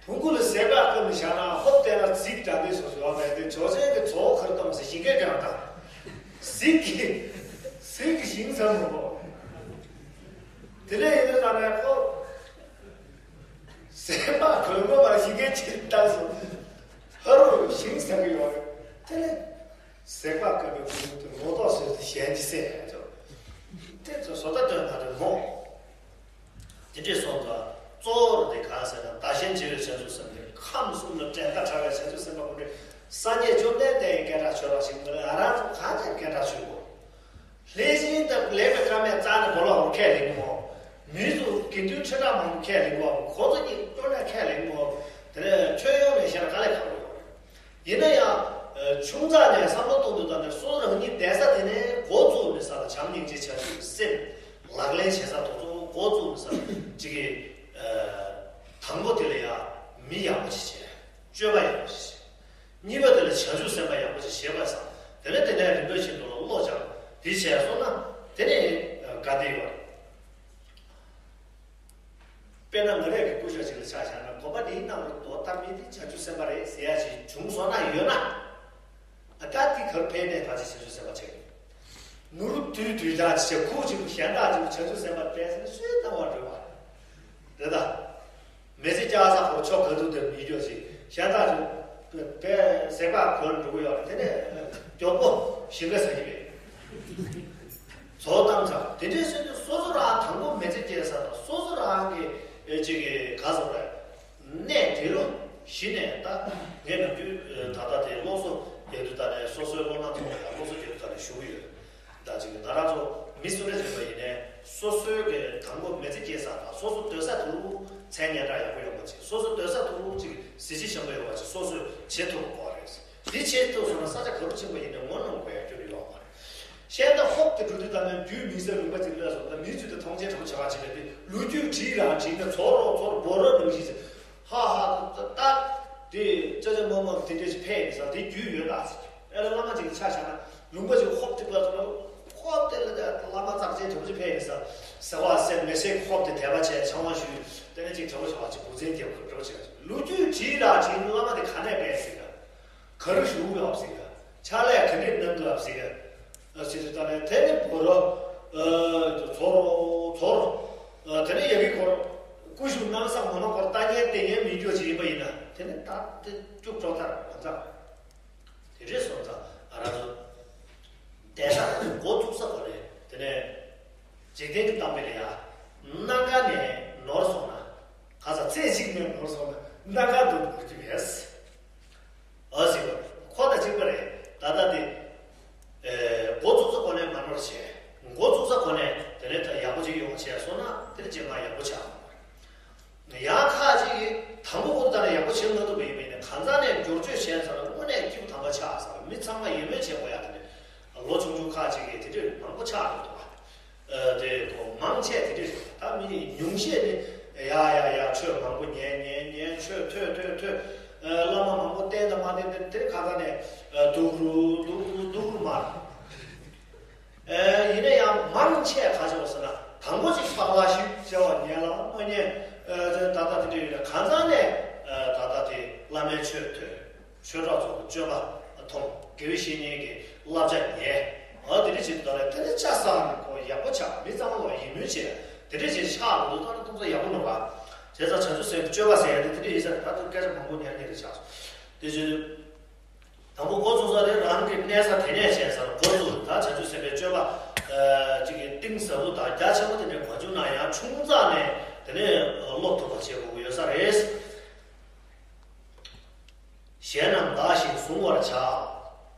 བོང་བུ་ལ་ཟས་པ་བཀབ་ནས་བཞག་ན་ཧོབ་བལྟས་ན་རྫིག་འདྲ་འདི་སོ་སོ་ཡོད་པས། དེ་ཇོ་ཆེན་གྱི་ཇོ་བོ་ཁར་གཏོང་ཟེར་ཞིང་ཁའི་སྒང་བཏང་། རྫིག་གིས་རྫིག་གིས་ཞིང་ཟ་མི་དགོས། དེ་ལས་ཡིན་ན་ད་ནས་ཁོ་ཟས་པ་གོས་མགོ་མར་ཞིང་ཁའི་ཕྱིར་བཏང་སོང་། ཧ་རུ་ཞིང་ཟ་གི་ཡོད་རེད། དེ་ལས་ཟས་པ་བཀབ་པའི་བོང་བུ་དེ་ལོ་ཏོག་ཟོས་ཏེ་གཞན་གྱིས་བསད་ཡ་ཅོ། དེ་ཚོ་བཟོ་ལྟ་སྟོན་པ་རེད་མོ། དེ་འདྲས་སོང་ཙང་གཙོ་བོར་དེ་གང་ཟེར་ན། བདག་གཞན་བརྗེ་བའི་བྱང་ཆུབ་སེམས་དེ། ཁམས་གསུམ་ལ་འགྲན་ཟླ་བྲལ་བའི་བྱང་ཆུབ་སེམས་དཔའ་ཀུན་འདྲེ། སངས་རྒྱས་བཅོམ་ལྡན་འདས་ཀྱི་སྐད་གྲགས་ཆོད་པ་ཞིག་མ་རེད། ང་རང་ཚོ་གང་ཅིར་སྐད་གྲགས་ཆོད་དགོས། ལྷས་བྱིན་དང་ལེགས་པའི་བཀའ་མས་རྩ་ནས་སྦོ་ལོག་ཁས་ལེན་གྱི་མ་རེད། མི་ཚོ་དགེ་འདུན་ཁྲི་ཕྲག་མང་པོ་ཁས་ལེན་གྱི་མ་རེད། ཁོ་ཚོ་གཉིས་སྐྱོན་ནས་ཁས་ལེན་གྱི་མ་རེད། དེ་ནས་ཁྱོན་ཡོངས་ནས་བཤད་ན་དཀའ་ལས་ཁག་པོ་ཡོད་རེད། ཡིན་ན་ཡང་། ཨ། ཆུང་ཙག་ནས་བསམ་བློ་གཏོང་དུས་ཙམ་ནས་སོ་སོ་རང་ཉིད་བསྡད་ས་དེ་ནས་འགོ་བཙུགས་ནས་ས་ལ་བྱམས་སྙིང་རྗེ་བྱང་ཆུབ་སེམས་ལག་ལེན་བྱེད་ས་དེ་ཚོ་འགོ་བཙུགས་ནས་ས་ཅིག་གི་ཨ། དང་པོ་དེ་ལ་ཡང་མི་ཡག་པོ་ཞིག་བྱས། སྤྱོད་པ་ཡག་པོ་ཞིག་བྱས། གཉིས་པ་དེ་ལ་བྱང་ཆུབ་སེམས་དཔའ་ཡག་པོ་ཞིག་བྱེད་པ་སང་དེ་ནས་དེ་ནས་རིམ་པ་བཞིན་དུ་བློ་སྦྱངས་དེ་བྱས་སོང་ན་དེ་ནས་དགའ་བདེ་ཡོད་རེད། དཔེར་ན་ང་རང་གི་སྐུ་ཞབས་ཅིག་ལ་ཆ་བཞག་ན་དགོན་པ་འདིའི་ནང་དུ་ད་མི་འདི་བྱང་ཆུབ་སེམས་དཔའ་རེད་ཟེར་ཡ་ཞིག་བྱུང་སོང་ན་ཡོད་ན། ཨ། ད་འདི་གར་ཕེབས་ནས་ད་ཅི་བྱང་ཆུབ་སེམས་དཔའ་བྱེད། ནོར་དུས་དུས་ད་ཅི་བྱེད། ཁུག་ཅིག་གཞན་དག་ཅིག་བྱང་ཆུབ་སེམས་དཔའ་བསྟན་ཟེར་ན་སུས་བཏང་བ་འགྲོ་བ་རེད་ད། མི་ཚེ་བསྐྱལ་ས་ཁོར་ཆོ་ག་འདུག་དེ་མི་སྐྱོ་ཞིག་གཞན་དག་ཅིག་བས་ཟས་པ་གོན་འགྲོ་གི་ཡོད་རེད། དེ་ནས་མགྱོགས་པོ་ཞིང་ཁ་ཟ་གི་རེད། བཟོ་བཏང་ཚར། དེ་འདྲའི་ཚེ་དུས་སོ་སོ་རང་དང་པོ་མི་ཚེ་སྐྱེལ་ས་དང་སོ་སོ་རང་གི་ཨེ་ཅིག་གི་ག་ཟེར་བ་རེད། གནས་དེ་རུ་གཞི་ནས་ད་ངས་ནམ་རྒྱུན་ད་ལྟ་དེ་སློབ་གསོ་རྒྱག་དུས་ད་ནས་སོ་སོའི་སློབ་མ་ཚོ་ལ་སློབ་གསོ་རྒྱག་དུས་ད་ནས་ཞུ་གི་ཡོད། ད་ཅིག་ང་རང་ཚོ་མི་སུ་འདྲ་ཡིན་པ་ཡིན་ནའི་སོ་སོའི་གི་དང་པོ་མི་ཚེ་སྐྱེལ་ས་དང་སོ་སོ་སྡོད་ས་དེ་རུ་མཚན་སྙན་གྲགས་ཡག་པོ་ཡོང་པ་ཅིག་སོ་སོ་སྡོད་ས་དེ་རུ་ཅིག་གཟི་བརྗིད་ཆེན་པོ་ཡོང་པ་ཅིག་སོ་སོས་བྱེད་ཐུབ་དགོས་རེད། འདི་བྱེད་ཐུབ་སོང་ན་ས་ཆ་ག་རུ་ཕྱིན་པ་ཡིན་ནའི་ངོ་གནོང་དགོས་ཡ་ཁྱོན་ནས་ཡོད་མ་རེད། གཞན་དག་ཧོབ་ཏེ་འགྲོ་དུས་ད་ནི་རྒྱུས་མིང་གསལ་ལུང་པ་ཅིག་སླེབས་སོང་ད་མི་ཚོས་དེ་མཐོང་ཆེན་གྲོགས་བྱ་བ་བྱེད་པས་དེ་ལོ་རྒྱུས་བྲིས་རང་བྲིས་ནས་ཚོར་རོགས་ཚོར་འབོར་རོགས་ནང་བཞིན་ཟེར། ཧ་ཧ་ད་ད་དེ་ཅ་ཅ་མ་མ་དེ་འདྲ་ཞིག་ཕེབས་ཡིན་ས་དེ་རྒྱུས་ཡོད་ད་ཟེར། ཨེ་ལ་བླ་མ་ཅིག་གི་ཆ་བཞག་ན་ལུང་པ་ཅིག་ཧོབ་ཏེ་སླེབས་སོང་ན་ཧོབ་ཏེ་ལ་ད་བླ་མ་ཙག་ཅན་དྲི་བ་ཅིག་ཕེབས་ཡིན་ས་ཟེར་བ་སེམས་མི་སེམས་ཧོབ་ཏེ་དད་པ་བྱས་ཆང་བ་ཞུས་དེ་ནས་ཅིག་དྲི་བ་བྱ་བ་ཅིག་འབུ་ཚན་རྒྱབ་དྲི་བ་བྱས་ལོ་རྒྱུས་བྲིས་རང་བྲིས་ནས་བླ་མ་དེ་ག་ནས་ཕེབས་ཟེར་ག་ག་རེ་ཞུ་གི་ཡོད་ཟེར་ག་ཕྱག་ལས་ག་འདྲས་གནང་གི་ཡོད་ཟེར་ག་ཟེར་དུས་ད་ནས་དེ་ནི་བོ་རོ་ཚོ་རོ་ཚོ་རོ་དེ་ནས་ཡ་གི་ཁོ་རོ་སྐུ་ཞུ་གནང་ས་མོ་ན་ཁོ་ལྟ་ཉན་བལྟས་ཉན་མི་འགྱོ་ཅིག་ཡིན་པ་ཡིན་ན་དེ་ནི་ད་དེ་སྐྱུག་བྲོ་ཐར་ག་ཚ་དེ་རེད་སོང་ཙང་ང་རང་ཚོ་བསྡད་ས་འགོ་བཙུགས་ས་གོ་རེད། དེ་ནས་འཇིག་རྟེན་གྱི་གཏམ་དཔེ་ལ་ཡ་སྣ་ཁ་ནས་ནོར་སོང་ན་ག་ས་ཚེ་གཅིག་ནས་ནོར་སོང་ན་སྣ་ཁ་འདུག་ནོར་གྱི་མེད། ཨ་ཟེར་བ་ཁོ་དང་གཅིག་པ་རེད། ད་ལྟ་དེ་ཨེ་འགོ་བཙུགས་ས་གོ་ནས་མ་ནོར་བྱས། འགོ་བཙུགས་ས་གོ་ནས་དེ་ནས་ད་ཡག་པོ་ཅིག་ཡོང་བ་བྱས་སོང་ན་དེ་ནས་རྗེས་མ་ཡག་པོ་ཆགས་ཡང་ཁག་ཅིག་གིས་དང་པོ་འགོ་ད་ནས་ཡག་པོ་བྱེད་མ་ཐུབ་པ་ཡིན་པས་ནས་གང་ཟག་ནས་འབྱོར་བཅོས་བྱས་ཚར་ན་དངོས་གནས་སྐྱིད་པོ་དམ་པ་ཆགས་ས་མི་ཚང་མ་ཡིད་སྨོན་བྱེད་དགོས་ཡ་དེ་ནས་ལོ་ཆུང་ཆུང་ཁག་ཅིག་གིས་དེ་འདྲས་མང་པོ་ཆགས་འདུག་པ། ཨ་དེ་གོ་མང་ཆེ་དེ་འདྲས་རེད། ད་མི་ཉུང་ཤས་ནི་ཡ་ཡ་ཡ་ཆོས་མང་པོ་ཉན་ཉན་ཉན་ཆོས་ཐོས་ཐོས་ཐོས། ཨ་བླ་མ་མང་པོ་བསྟེན་དང་མ་བསྟེན་དེ་དེ་ཁ་ཁ་ནས་ཨ་སྡུག་རུ་སྡུག་རུ་སྡུག་རུ་མར། ཨ་ཡིན་ན་ཡང་མང་ཆེ་ག་ཅི་བ་ཟེར་ན་དང་པོ་ཅིག་པགས་ལ་ཞིག་བྱ་བ་ཉན་ལ་མ་ཉན། ཨ་ད་ལྟ་དེ་འདྲས་ཡོད་ན་གང་ཟག་ནས་ཨ་ད་ལྟ་དེ་བླ་མའི་ཆོས་ཐོས། ཆོས་གྲོགས་ཚོ་གི་སྤྱོད་པ་མཐོང་། དགེ་བའི་བཤེས་གཉེན་གྱི་བསླབ་བྱ་ཉན། འོ་དེ་འདྲ་བྱེད་དུས་ད་ལྟ་དེ་ནི་ཆ་བཞག་ནས་ཁོ་ཡག་པོ་ཆགས། མི་ཚང་མ་ལ་ཡིད་སྨོན་བྱས། དེ་འདྲ་བྱས་ཆགས་འགྲོ་དུས་ད་ནི་ཁོང་ཚོ་ཡག་པོ་འགྲོ་བ། བྱས་ཙང་བྱང་ཆུབ་སེམས་ཀྱི་སྤྱོད་པ་ཟེར་ཡ་དེ་དེ་འདྲ་ཡིན་ས་རེད། ད་དུང་སྐད་ཆ་མང་པོ་ཉན་ཉན་རེ་ཆགས་སོང་། དེ་བྱས་དུས་དང་པོ་འགོ་ཚུགས་ས་དེ་རང་གི་གནས་ས་དེ་ནས་བྱས་ས་ལ་འགོ་ཚུགས། ད་བྱང་ཆུབ་སེམས་དཔའི་སྤྱོད་པ་ཨ་ཅིག་གི་གཏིང་ཟབ་པོ་དང་རྒྱ་ཆེན་པོ་དེ་འདྲ་མ་བྱུང་ན་ཡང་ཆུང་ཙག་ནས་དེ་ནས་སློབ་ཐུབ་པ་བྱེད་དགོས་ཀྱི་ཡོད་ས་རེད། གཞན་རྣམས་བདག་བཞིན་གཟུང་བར་བྱ།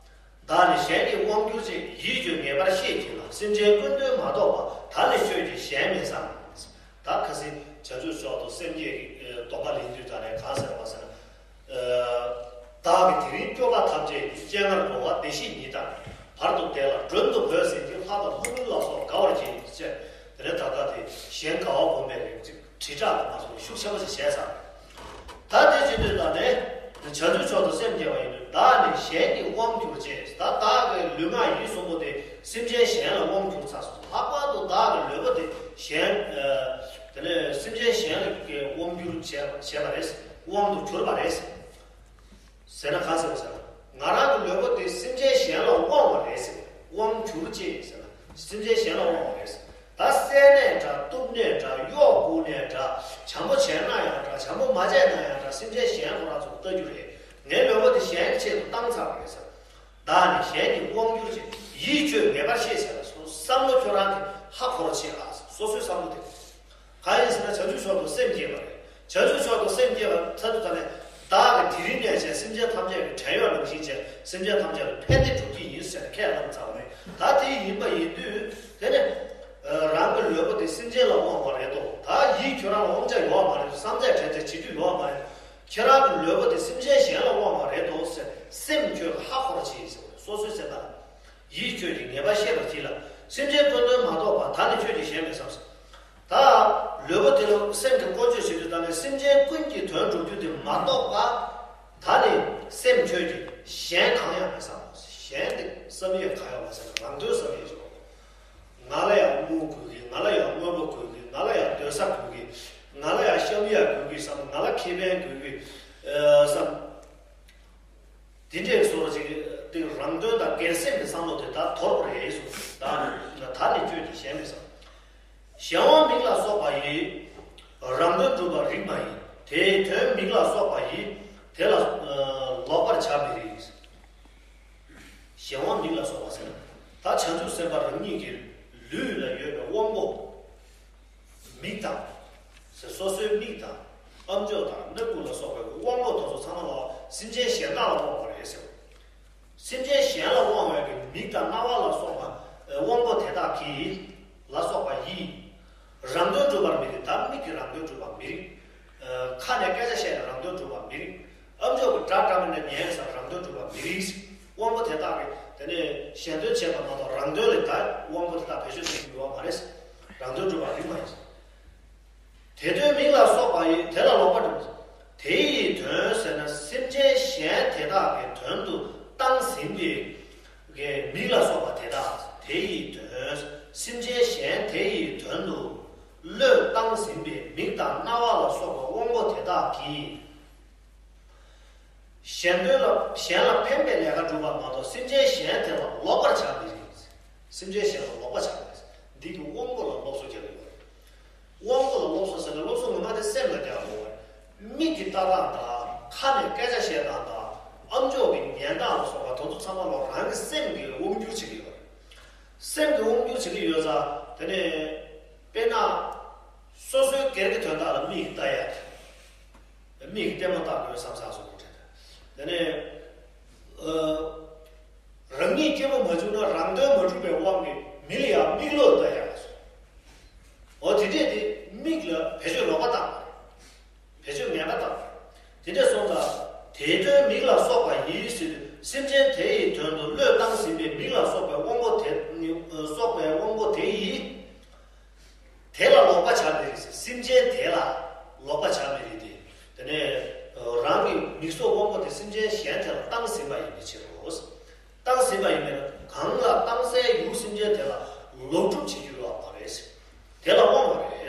བདག་ནི་གཞན་གྱི་དབང་གྱུར་ཅིང་། ཡིད་ཁྱོད་ངེས་པར་ཤེས་བགྱིད་ལ། སེམས་ཅན་ཀུན་དོན་མ་རྟོགས་པ། བདག་ལས་ཆོས་ཀྱི་གཞན་མེད་བསམ། ད་ཁ་སང་བྱང་ཆུབ་མཆོག་ཏུ་སེམས་བསྐྱེད་ཀྱི་སྡོམ་པ་ལེན་དུས་ད་ནས་གང་ཟེར་བ་ཟེར་ན། བདག་གི་དེ་རིང་སྐྱོབ་པ་ཐམས་ཅད་ཀྱི། སྤྱན་སྔར་འགྲོ་བ་བདེ་གཤེགས་ཉིད་ལྟར། བར་དུ་བདེ་ལ་མགྲོན་དུ་བོས་ཟིན་གྱི། ལྷ་དང་ལྷ་མིན་ལ་སོགས་དགའ་བར་བགྱིད་ཅེས། དེ་ནས་ད་ལྟ་དེ་གཞན་དགའ་བ་སྒོམ་པའི་རིགས་ཅིག་དྲིལ་བསྒྲགས་མ་སོང་ཤུགས་ཆེན་པོ་ཞིག་བྱས་ཚར། ད་དེ་བྱེད་དུས་ད་ནས་བྱང་ཆུབ་མཆོག་ཏུ་སེམས་བསྐྱེད་པ་ཡིན་དུས་བདག་ནི་གཞན་གྱི་དབང་གྱུར་ཅིང་། ད་བདག་གི་ལུས་ངག་ཡིད་གསུམ་པོ་དེ་སེམས་ཅན་གཞན་ལ་དབང་བསྒྱུར་ཚར་སོང་། ལྷག་པར་དུ་བདག་གི་ལུས་པོ་དེ་གཞན་དེ་ནས་སེམས་ཅན་གཞན་ལ་དབང་བསྒྱུར་བྱས་བྱས་པ་རེད། དབང་དུ་གྱུར་པ་རེད། ཟེར་ན་གང་ཟེར་བ་ཟེར་ན། ང་རང་གི་ལུས་པོ་དེ་སེམས་ཅན་གཞན་ལ་དབང་བ་རེད་ཟེར། དབང་གྱུར་ཅིག་ཟེར་ན་སེམས་ཅན་གཞན་ལ་དབང་བ་རེད་ཟེར། ད་བསད་ནས་འདྲ། གཏུབ་ནས་འདྲ། གཡོག་རྒུག་ནས་འདྲ། བྱམས་པོ་བྱས་ན་ཡང་འདྲ། བྱམས་པོ་མ་བྱས་ན་ཡང་འདྲ། སེམས་ཅན་གཞན་ཁོ་རང་ཚོར་ལྟ་རྒྱུ་རེད། ངའི་ལུས་པོ་དེ་གཞན་གྱི་ཆེད་དུ་བཏང་ཚར་བ་རེད་ཟེར། བདག་ནི་གཞན་གྱི་དབང་གྱུར་ཅིང་། ཡིད་ཁྱོད་ངེས་པར་ཤེས་ཟེར་ལ་སོ་བསམ་བློ་ཁྱོད་རང་གིས་ཧ་གོ་རོགས་བྱེད་ཨ། སོ་སོའི་བསམ་བློ་དེ། གང་ཡིན་ཟེར་ན་བྱང་ཆུབ་མཆོག་ཏུ་སེམས་བསྐྱེད་པ་རེད། བྱང་ཆུབ་མཆོག་ཏུ་སེམས་བསྐྱེད་པ་ཚར་དུས་ད་ནས་བདག་གི་དེ་རིང་ནས་བྱས་སེམས་ཅན་ཐམས་ཅད་ཀྱི་བྲན་གཡོག་ནང་བཞིན་ སེམས་ཅན་ཐམས་ཅད་ལ་ཕན་བདེ་སྒྲུབ་ཀྱི་ཡིན་ཟེར་ནས་ཁས་བླངས་ཚར་བ་རེད། ད་དེ་ཡིན་པ་ཡིན་དུས་དེ་ནི་རང་གི་ལུས་པོ་དེ་སེམས་ཅན་ལ་དབང་བ་རེད་དོ། ད་ཡིད་ཁྱོད་རང་ལ་དབང་ཆ་ཡོད་མ་རེད་དོ། བསམ་ཚད་དྲན་ཚད་བྱེད་རྒྱུ་ཡོད་མ་རེད། ཁྱེད་རང་གི་ལུས་པོ་དེ་སེམས་ཅན་གཞན་ལ་དབང་བ་རེད་དོ་ཟེར་སེམས་ཁྱོད་ཧ་གོ་ར་བྱེད་ཟེར་བ་རེད། སོ་སོའི་སེམས་པ་ལ། ཡིད་ཁྱོད་ཀྱིས་ངེས་པ་ཤེས་པར་གྱིས་ལ། སེམས་ཅན་ཀུན་དོན་མ་རྟོགས་པ་ད་ནི་ཁྱོད་ཀྱིས་གཞན་མི་བསམ་ཟེར། ད་ལུས་པོ་དེ་ལ་སེམས་ཀྱིས་བཀོལ་སྤྱོད་བྱེད་དུས་ད་ནི་སེམས་ཅན་ཀུན་གྱི་དོན་སྒྲུབ་རྒྱུ་དེ་མ་རྟོགས་པ། ད་ནི་སེམས་ཁྱོད་ཀྱིས་གཞན་གང་ཡང་མི་བསམ། གཞན་དེ་བསམ་ཡས་གང་ཡང་མ་བསམ། རང་དོན་བསམ་ཡས་ཆོག་ང་ལ་ཡང་དངུལ་དགོས་ཀི། ང་ལ་ཡང་དངོས་པོ་དགོས་ཀི། ང་ལ་ཡང་སྡོད་ས་དགོས་ཀི། ང་ལ་ཡང་བཤམ་ཡས་དགོས་ཀི་བསམ། ང་ལ་ཁེ་ཕན་དགོས་ཀི་བསམ། དེ་འདྲའི་བཟོ་འདྲ་ཅིག་དེ་རང་དོན་དང་སྒེར་སེམས་ཀྱི་བསམ་བློ་དེ་ད་དོར་བ་རེད་གསུངས། ད་ད་ནི་ཁྱོད་ཀྱིས་གཞན་མི་བསམ། གཞན་དབང་མིག་ལ་སོགས་པ་ཡིས། རང་དོན་སྒྲུབ་པར་རིགས་མ་ཡིན། དེའི་དོན་མིག་ལ་སོགས་པ་ཡིས། དེ་ལ་ལོག་པར་བྱ་མི་རིགས། གཞན་དབང་མིག་ལ་སོགས་པ་ཟེར་ན། ད་བྱང་ཆུབ་སེམས་དཔའ་རང་ཉིད་ཀྱི་ལུས་ལ་ཡོད་པའི་དབང་པོ། མིག་དང་། སོ་སོའི་མིག་དང་། ཨམ་ཅོག་དང་སྣ་ཁུག་ལ་སོགས་པའི་དབང་པོ་དེ་ཚོ་ཚང་མ་ལ་སེམས་ཅན་གཞན་དག་ལ་དབང་བ་རེད་ཟེར། སེམས་ཅན་གཞན་ལ་དབང་བའི་གི་མིག་དང་རྣ་བ་ལ་སོགས་པ་དབང་པོ་དེ་དག་གིས། ལ་སོགས་པ་ཡིས། རང་དོན་སྒྲུབ་པར་མི་རིགས། ད་མིག་གིས་རང་དོན་སྒྲུབ་པར་མི་རིགས། ཁ་ནས་སྐད་ཆ་བཤད་ནས་རང་དོན་སྒྲུབ་པར་མི་རིགས། ཨམ་ཅོག་གིས་སྒྲ་བསྒྲགས་ནས་ཉན་ས་རང་དོན་སྒྲུབ་པར་མི་རིགས། དབང་པོ་དེ་དག་གིས་དེ་ནས་གཞན་དོན་བྱེད་པ་མ་གཏོགས་རང་དོན་ལ་ད་དབང་པོ་དེ་དག་བེད་སྤྱོད་བྱེད་ཀྱི་ཡོད་པ་མ་རེད། རང་དོན་སྒྲུབ་པར་རིགས་མ་ཡིན། དེ་དོན་མིག་ལ་སོགས་པ་ཡིས་དེ་ལ་ལོག་པར་སྒྲུབ། དེ་ཡི་དོན་ཟེར་ན་སེམས་ཅན་གཞན་དེ་དག་གི་དོན་དུ་བཏང་ཟིན་པའི་གི་མིག་ལ་སོགས་པ་དེ་དག་དེ་ཡི་དོན་སེམས་ཅན་གཞན་དེ་ཡི་དོན་དུ་བློས་བཏང་ཟིན་པའི་མིག་དང་རྣ་བ་ལ་སོགས་པ་དབང་པོ་དེ་དག་གིས། གཞན་དོན་ལ་གཞན་ལ་ཕན་པའི་ལས་ཀ་སྒྲུབ་པ་མ་གཏོགས་སེམས་ཅན་གཞན་དེ་ལ་ལོག་པར་བྱ་མི་རིགས། སེམས་ཅན་གཞན་ལ་ལོག་པ་བྱ་མི་རིགས། འདི་གི་དབང་པོ་ལ་སློབ་གསོ་རྒྱག་གི་ཡོད་རེད། དབང་པོ་ལ་སློབ་གསོ་ཟེར་ན་སློབ་གསོ་ངོ་མ་དེ་སེམས་ལ་རྒྱག་དགོས་པ་རེད། མིག་གི་ལྟ་སྟངས་དང་ཁ་ནས་སྐད་ཆ་བཤད་སྟངས་དང་ཨམ་ཅོག་གི་ཉན་སྟངས་ལ་སོགས་པ་དེ་ཚོ་ཚང་མ་ལ་རང་གི་སེམས་ཀྱིས་དབང་སྒྱུར་བྱེད་ཀྱི་ཡོད་རེད། སེམས་ཀྱིས་དབང་སྒྱུར་བྱེད་ཀྱི་ཡོད་ཙང་དེ་ནས་དཔེར་ན་སོ་སོའི་སྒེར་གྱི་དོན་དག་ལ་མིག་གིས་ལྟ་ཡ། མིག་གིས་ལྟད་མོ་ལྟ་དགོས་བསམ་བསམ་སོང་གོ་དྲན། དེ་ནས་ཨ། རང་ཉིད་སྐྱིད་པོ་མ་བྱུང་ན་རང་དོན་མ་གྲུབ་པའི་དབང་གིས་མི་ལ་ཡང་མིག་ལོག་ལྟ་ཡ་སོང་། འོ་དེ་འདྲས་དེ་མིག་ལ་བེད་སྤྱོད་ལོག་པ་བཏང་བ་རེད། བེད་སྤྱོད་ངན་པ་བཏང་བ་རེད། དེ་འདྲས་སོང་ཙང་དེའི་དོན་མིག་ལ་སོགས་པ་ཡིས་ཟེར་དུས་སེམས་ཅན་དེ་ཡི་དོན་དུ་བློས་བཏང་ཟིན་པའི་མིག་ལ་སོགས་པའི་དབང་པོ་དེ་ནི་སོགས་པའི་དབང་པོ་དེ་ཡིས། དེ་ལ་ལོག་པ་བྱ་མི་རིགས། སེམས་ཅན་དེ་ལ་ལོག་པ་བྱ་མི་རིགས་ཏེ། དེ་ནས་རང་གི་མིག་སོགས་དབང་པོ་དེ་སེམས་ཅན་གཞན་དེ་ལ་བཏང་ཟིན་པ་ཡིན་པའི་ཕྱིར་རོ། བཏང་ཟིན་པ་ཡིན་པས་ན་གང་ལ་བཏང་སའི་ཡུལ་སེམས་ཅན་དེ་ལ་ལོག་སྒྲུབ་བྱེད་རྒྱུ་ཡོད་པ་རེད། དེ་ལ་དབང་བ་རེད།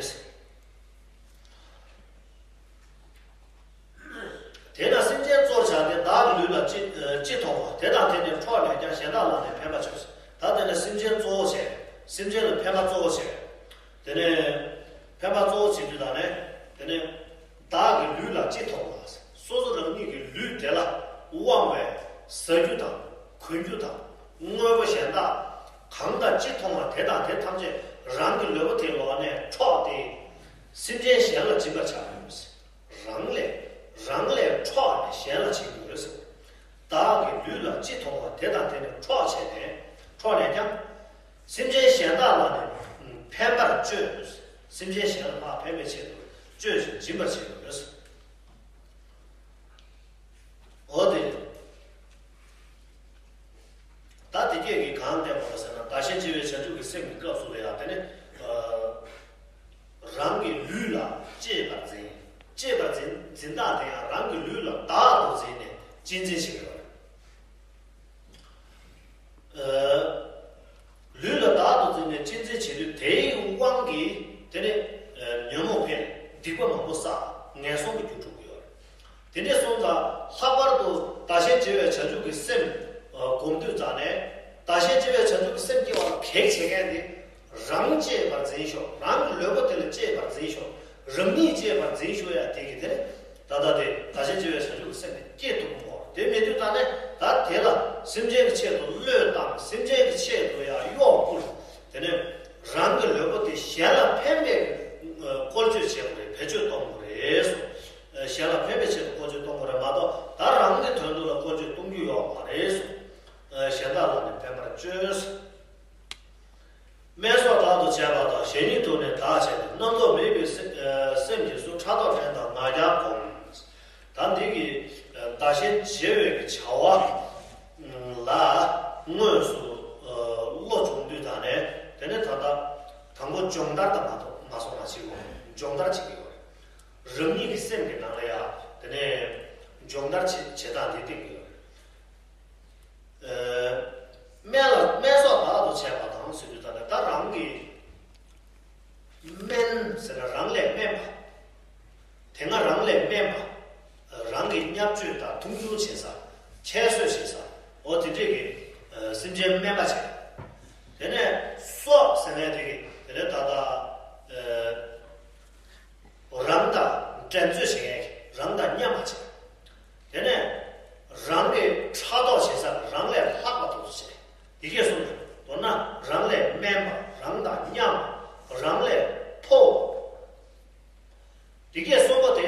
དེས་ན་སེམས་ཅན་གཙོར་བྱ་སྟེ་བདག་གི་ལུས་ལ་ཅི་ཅི་མཐོང་བ་དེ་དང་དེ་ནི་འཕྲོག་ནས་ཀྱང་གཞན་དག་ལ་ནི་ཕན་པ་བྱོས། ད་དེ་ནི་སེམས་ཅན་གཙོ་བོ་བྱས། སེམས་ཅན་ལ་ཕན་པ་གཙོ་བོ་བྱས། དེ་ནས་ཕན་པ་གཙོ་བོ་བྱེད་རྒྱུ་དང་ནི་དེ་ནས་བདག་གི་ལུས་ལ་ཅི་མཐོང་བ། སོ་སོ་རང་ཉིད་ཀྱི་ལུས་དེ་ལ་དབང་བའི་ཟ་རྒྱུ་དང་གོན་རྒྱུ་དང་དངོས་པོ་གཞན་དག་གང་དང་ཅི་མཐོང་བ་དེ་དང་དེ་ཐམས་ཅད་རང་གི་ལུས་པོ་དེའི་ལོགས་ནས་འཕྲོག་སྟེ་སེམས་ཅན་གཞན་ལ་སྦྱིན་པར་བྱ་དགོས། རང་ལས་རང་ལས་འཕྲོག་ནས་གཞན་ལ་བྱེད་དགོས་ཟེར། བདག་གི་ལུས་ལ་ཅི་མཐོང་བ་དེ་དང་དེ་ནི་འཕྲོག་བྱས་ནས་འཕྲོག་ནས་ཀྱང་། སེམས་ཅན་གཞན་དག་ལ་ནི་ཕན་པར་སྤྱོད། སེམས་ཅན་གཞན་ལ་མར་ཕན་པའི་ཆེད་དུ་སྤྱོད་ཅིང་སྦྱིན་པར་བྱེད་དགོས། འོ་དེ། ད་དེ་སྐད་ཀྱིས་གང་བསྟན་པ་ཟེར་ན་བདག་གཞན་བརྗེ་བའི་བྱང་ཆུབ་ཀྱི་སེམས་ཀྱི་སྐབས་སུ་ལ་ཡང་དེ་ནི། རང་གི་ལུས་ལ་གཅེས་པར་འཛིན། གཅེས་པར་འཛིན་འཛིན་སྟངས་དེ་ཡང་རང་གི་ལུས་ལ་བདག་ཏུ་འཛིན་ནས་གཅེས་འཛིན་བྱེད་དགོས་པ་རེད། ལུས་ལ་བདག་ཏུ་འཛིན་ནས་གཅེས་འཛིན་བྱེད་དུས་དེའི་དབང་གིས་དེ་ནི་ཉོན་མོངས་འཕེལ། སྡིག་པ་མང་པོ་བསགས། ངན་སོང་གི་རྒྱུར་འགྲོ་གི་ཡོད་རེད། དེ་འདྲས་སོང་ཙང་ལྷག་པར་དུ་བདག་གཞན་བརྗེ་བའི་བྱང་ཆུབ་ཀྱི་སེམས་སྒོམ་དུས་ཙང་ནས་བདག་གཞན་བརྗེ་བའི་བྱང་ཆུབ་ཀྱི་སེམས་སྐྱེ་བ་ལ་གེགས་བྱེད་མཁན་དེ་རང་གཅེས་པར་འཛིན་ཤོག་རང་གི་ལུས་པོ་དེ་ལ་གཅེས་པར་འཛིན་ཤོག་རང་ཉིད་གཅེས་པར་འཛིན་ཤོག་ཡ་དེ་གི་དེ་ནས་ད་ལྟ་དེ་བདག་གཞན་བརྗེ་བའི་བྱང་ཆུབ་ཀྱི་སེམས་དེ་སྐྱེ་ཐུབ་ཀྱི་མོ། དེ་མེད་དུས་ཙང་ནས་ད་དེ་ལ་སེམས་ཅན་གྱི་ཆེད་དུ་བློས་བཏང་། སེམས་ཅན་གྱི་ཆེད་དུ་ཡང་གཡོག་བཀོལ། དེ་ནས་རང་གི་ལུས་པོ་དེ་གཞན་ལ་ཕན་པའི་བཀོལ་སྤྱོད་བྱེད་དགོས་རེད། བེད་སྤྱོད་གཏོང་དགོས་རེད་གསུངས། གཞན་ལ་ཕན་པའི་ཆེད་དུ་བཀོལ་སྤྱོད་གཏོང་དགོས་རེད་མ་གཏོགས་ད་རང་གི་དོན་དུ་ལ་བཀོལ་སྤྱོད་གཏོང་རྒྱུ་ཡོད་མ་རེད་གསུངས། བདག་གཞན་བརྗེ་བའི་བྱ་བ་ལ་དངོས་སུ་བློ་སྦྱོང་དུས་ད་ནས་དེ་ནས་ད་ལྟ་དང་པོ་སྦྱོང་བརྡར་དང་མ་གཏོགས་མ་སོང་ན་ཅིག་ཡོད་རེད། སྦྱོང་བརྡར་བྱེད་ཀྱི་ཡོད་རེད། རང་ཉིད་ཀྱི་སེམས་ཀྱི་ནང་ལ་ཡང་དེ་ནས་སྦྱོང་བརྡར་བྱེད་བྱེད་སྟངས་འདི་བསྟན་གྱི་ཡོད་རེད། སྨན་ལ་སྨན་སོགས་བདག་ཏུ་བྱས་པ་དང་ཟེར་དུས་ད་ནས་ད་རང་གི་སྨན་ཟེར་ན་རང་ལས་སྨན་པ། དེ་སྔ་རང་ལས་སྨན་པ། རང་གི་བརྙས་བཅོས་དང་མཐོང་ཆུང་བྱེད་ས། ཁྱད་གསོད་བྱེད་ས། འོ་དེ་འདྲས་ཀྱི་སེམས་ཅན་སྨན་པ་བྱས། དེ་ནས་སོགས་ཟེར་ནས་དེ་གི་དེ་ནས་ད་ལྟ་རང་དང་འགྲན་རྩོད་བྱེད་མཁན་གྱི་རང་དང་མཉམ་པ་བྱེད། དེ་ནས་རང་གི་ཕྲག་དོག་བྱེད་ས་རང་ལས་ལྷག་པ་དེ་ཚོ་བྱེད། དེ་གས་གསུངས་པས་མདོར་ན་རང་ལས་དམན་པ་རང་དང་མཉམ་པ་རང་ལས་མཐོ་བ། དེ་གས་གསུམ་པོ་དེ་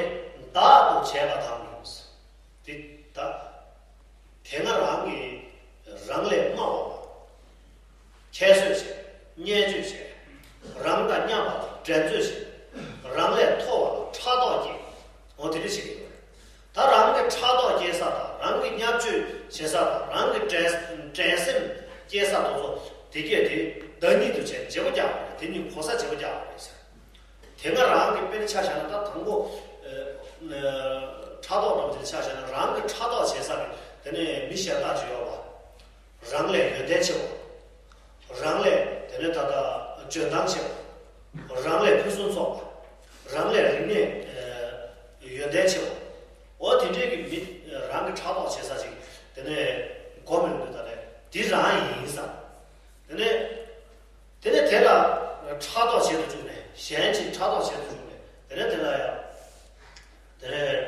བདག་ཏུ་བྱས་པ་དང་། དེ་ད་དེ་སྔ་རང་གི་རང་ལས་དམའ་བ་ལ་ཁྱད་གསོད་བྱས། བརྙས་བཅོས་བྱས། རང་དང་མཉམ་པ་དང་འགྲན་རྩོད་བྱས། རང་ལས་མཐོ་བ་ལ་ཕྲག་དོག་སྐྱེས། འོ་དེ་འདྲ་བྱེད་ཀྱི་ཡོད་རེད། ད་རང་གི་ཕྲག་དོག་སྐྱེ་ས་དང་རང་གི་བརྙས་བཅོས་བྱེད་ས་དང་རང་གི་འགྲན་འགྲན་སེམས་སྐྱེ་ས་དེ་ཚོ་དེ་གས་དེ་བདག་ཉིད་དུ་བྱས་བརྗེ་པོ་རྒྱག་དགོས་རེད། དེ་ཉིད་གོ་ས་བརྗེ་པོ་རྒྱག་དགོས་རེད་ཟེར། དེ་སྔ་རང་གི་དཔེར་ན་ཆ་བཞག་ན་ད་དང་པོ་ཕྲག་དོག་འདྲ་པོ་དེ་ཆ་བཞག་ན་རང་གི་ཕྲག་དོག་བྱེད་ས་གི་དེ་ནས་མི་གཞན་དག་ཅིག་ཡོད་པ། རང་ལས་ཡོན་ཏན་ཆེ་བ། རང་ལས་དེ་ནས་ད་ལྟ་འཇོན་ཐང་ཆེ་བ། རང་ལས་ཕུན་སུམ་ཚོགས་པ། རང་ལས་རིག་གནས་ཡོན་ཏན་ཆེ་བ། འོ་དེ་འདྲས་ཀྱི་མི་རང་གི་ཕྲག་དོག་བྱེད་ས་ཅིག་དེ་ནས་སྒོམ་ཡོང་དུས་ད་ནས་འདི་རང་ཡིན་བསམ། དེ་ནས་དེ་ནས་དེ་ལ་ཕྲག་དོག་བྱེད་དུ་བཅུག་ནས་གཞན་གྱི་ཕྲག་དོག་བྱེད་དུ་བཅུག་ནས་དེ་ནས་དེ་ལ་ཡང་དེ་ནས།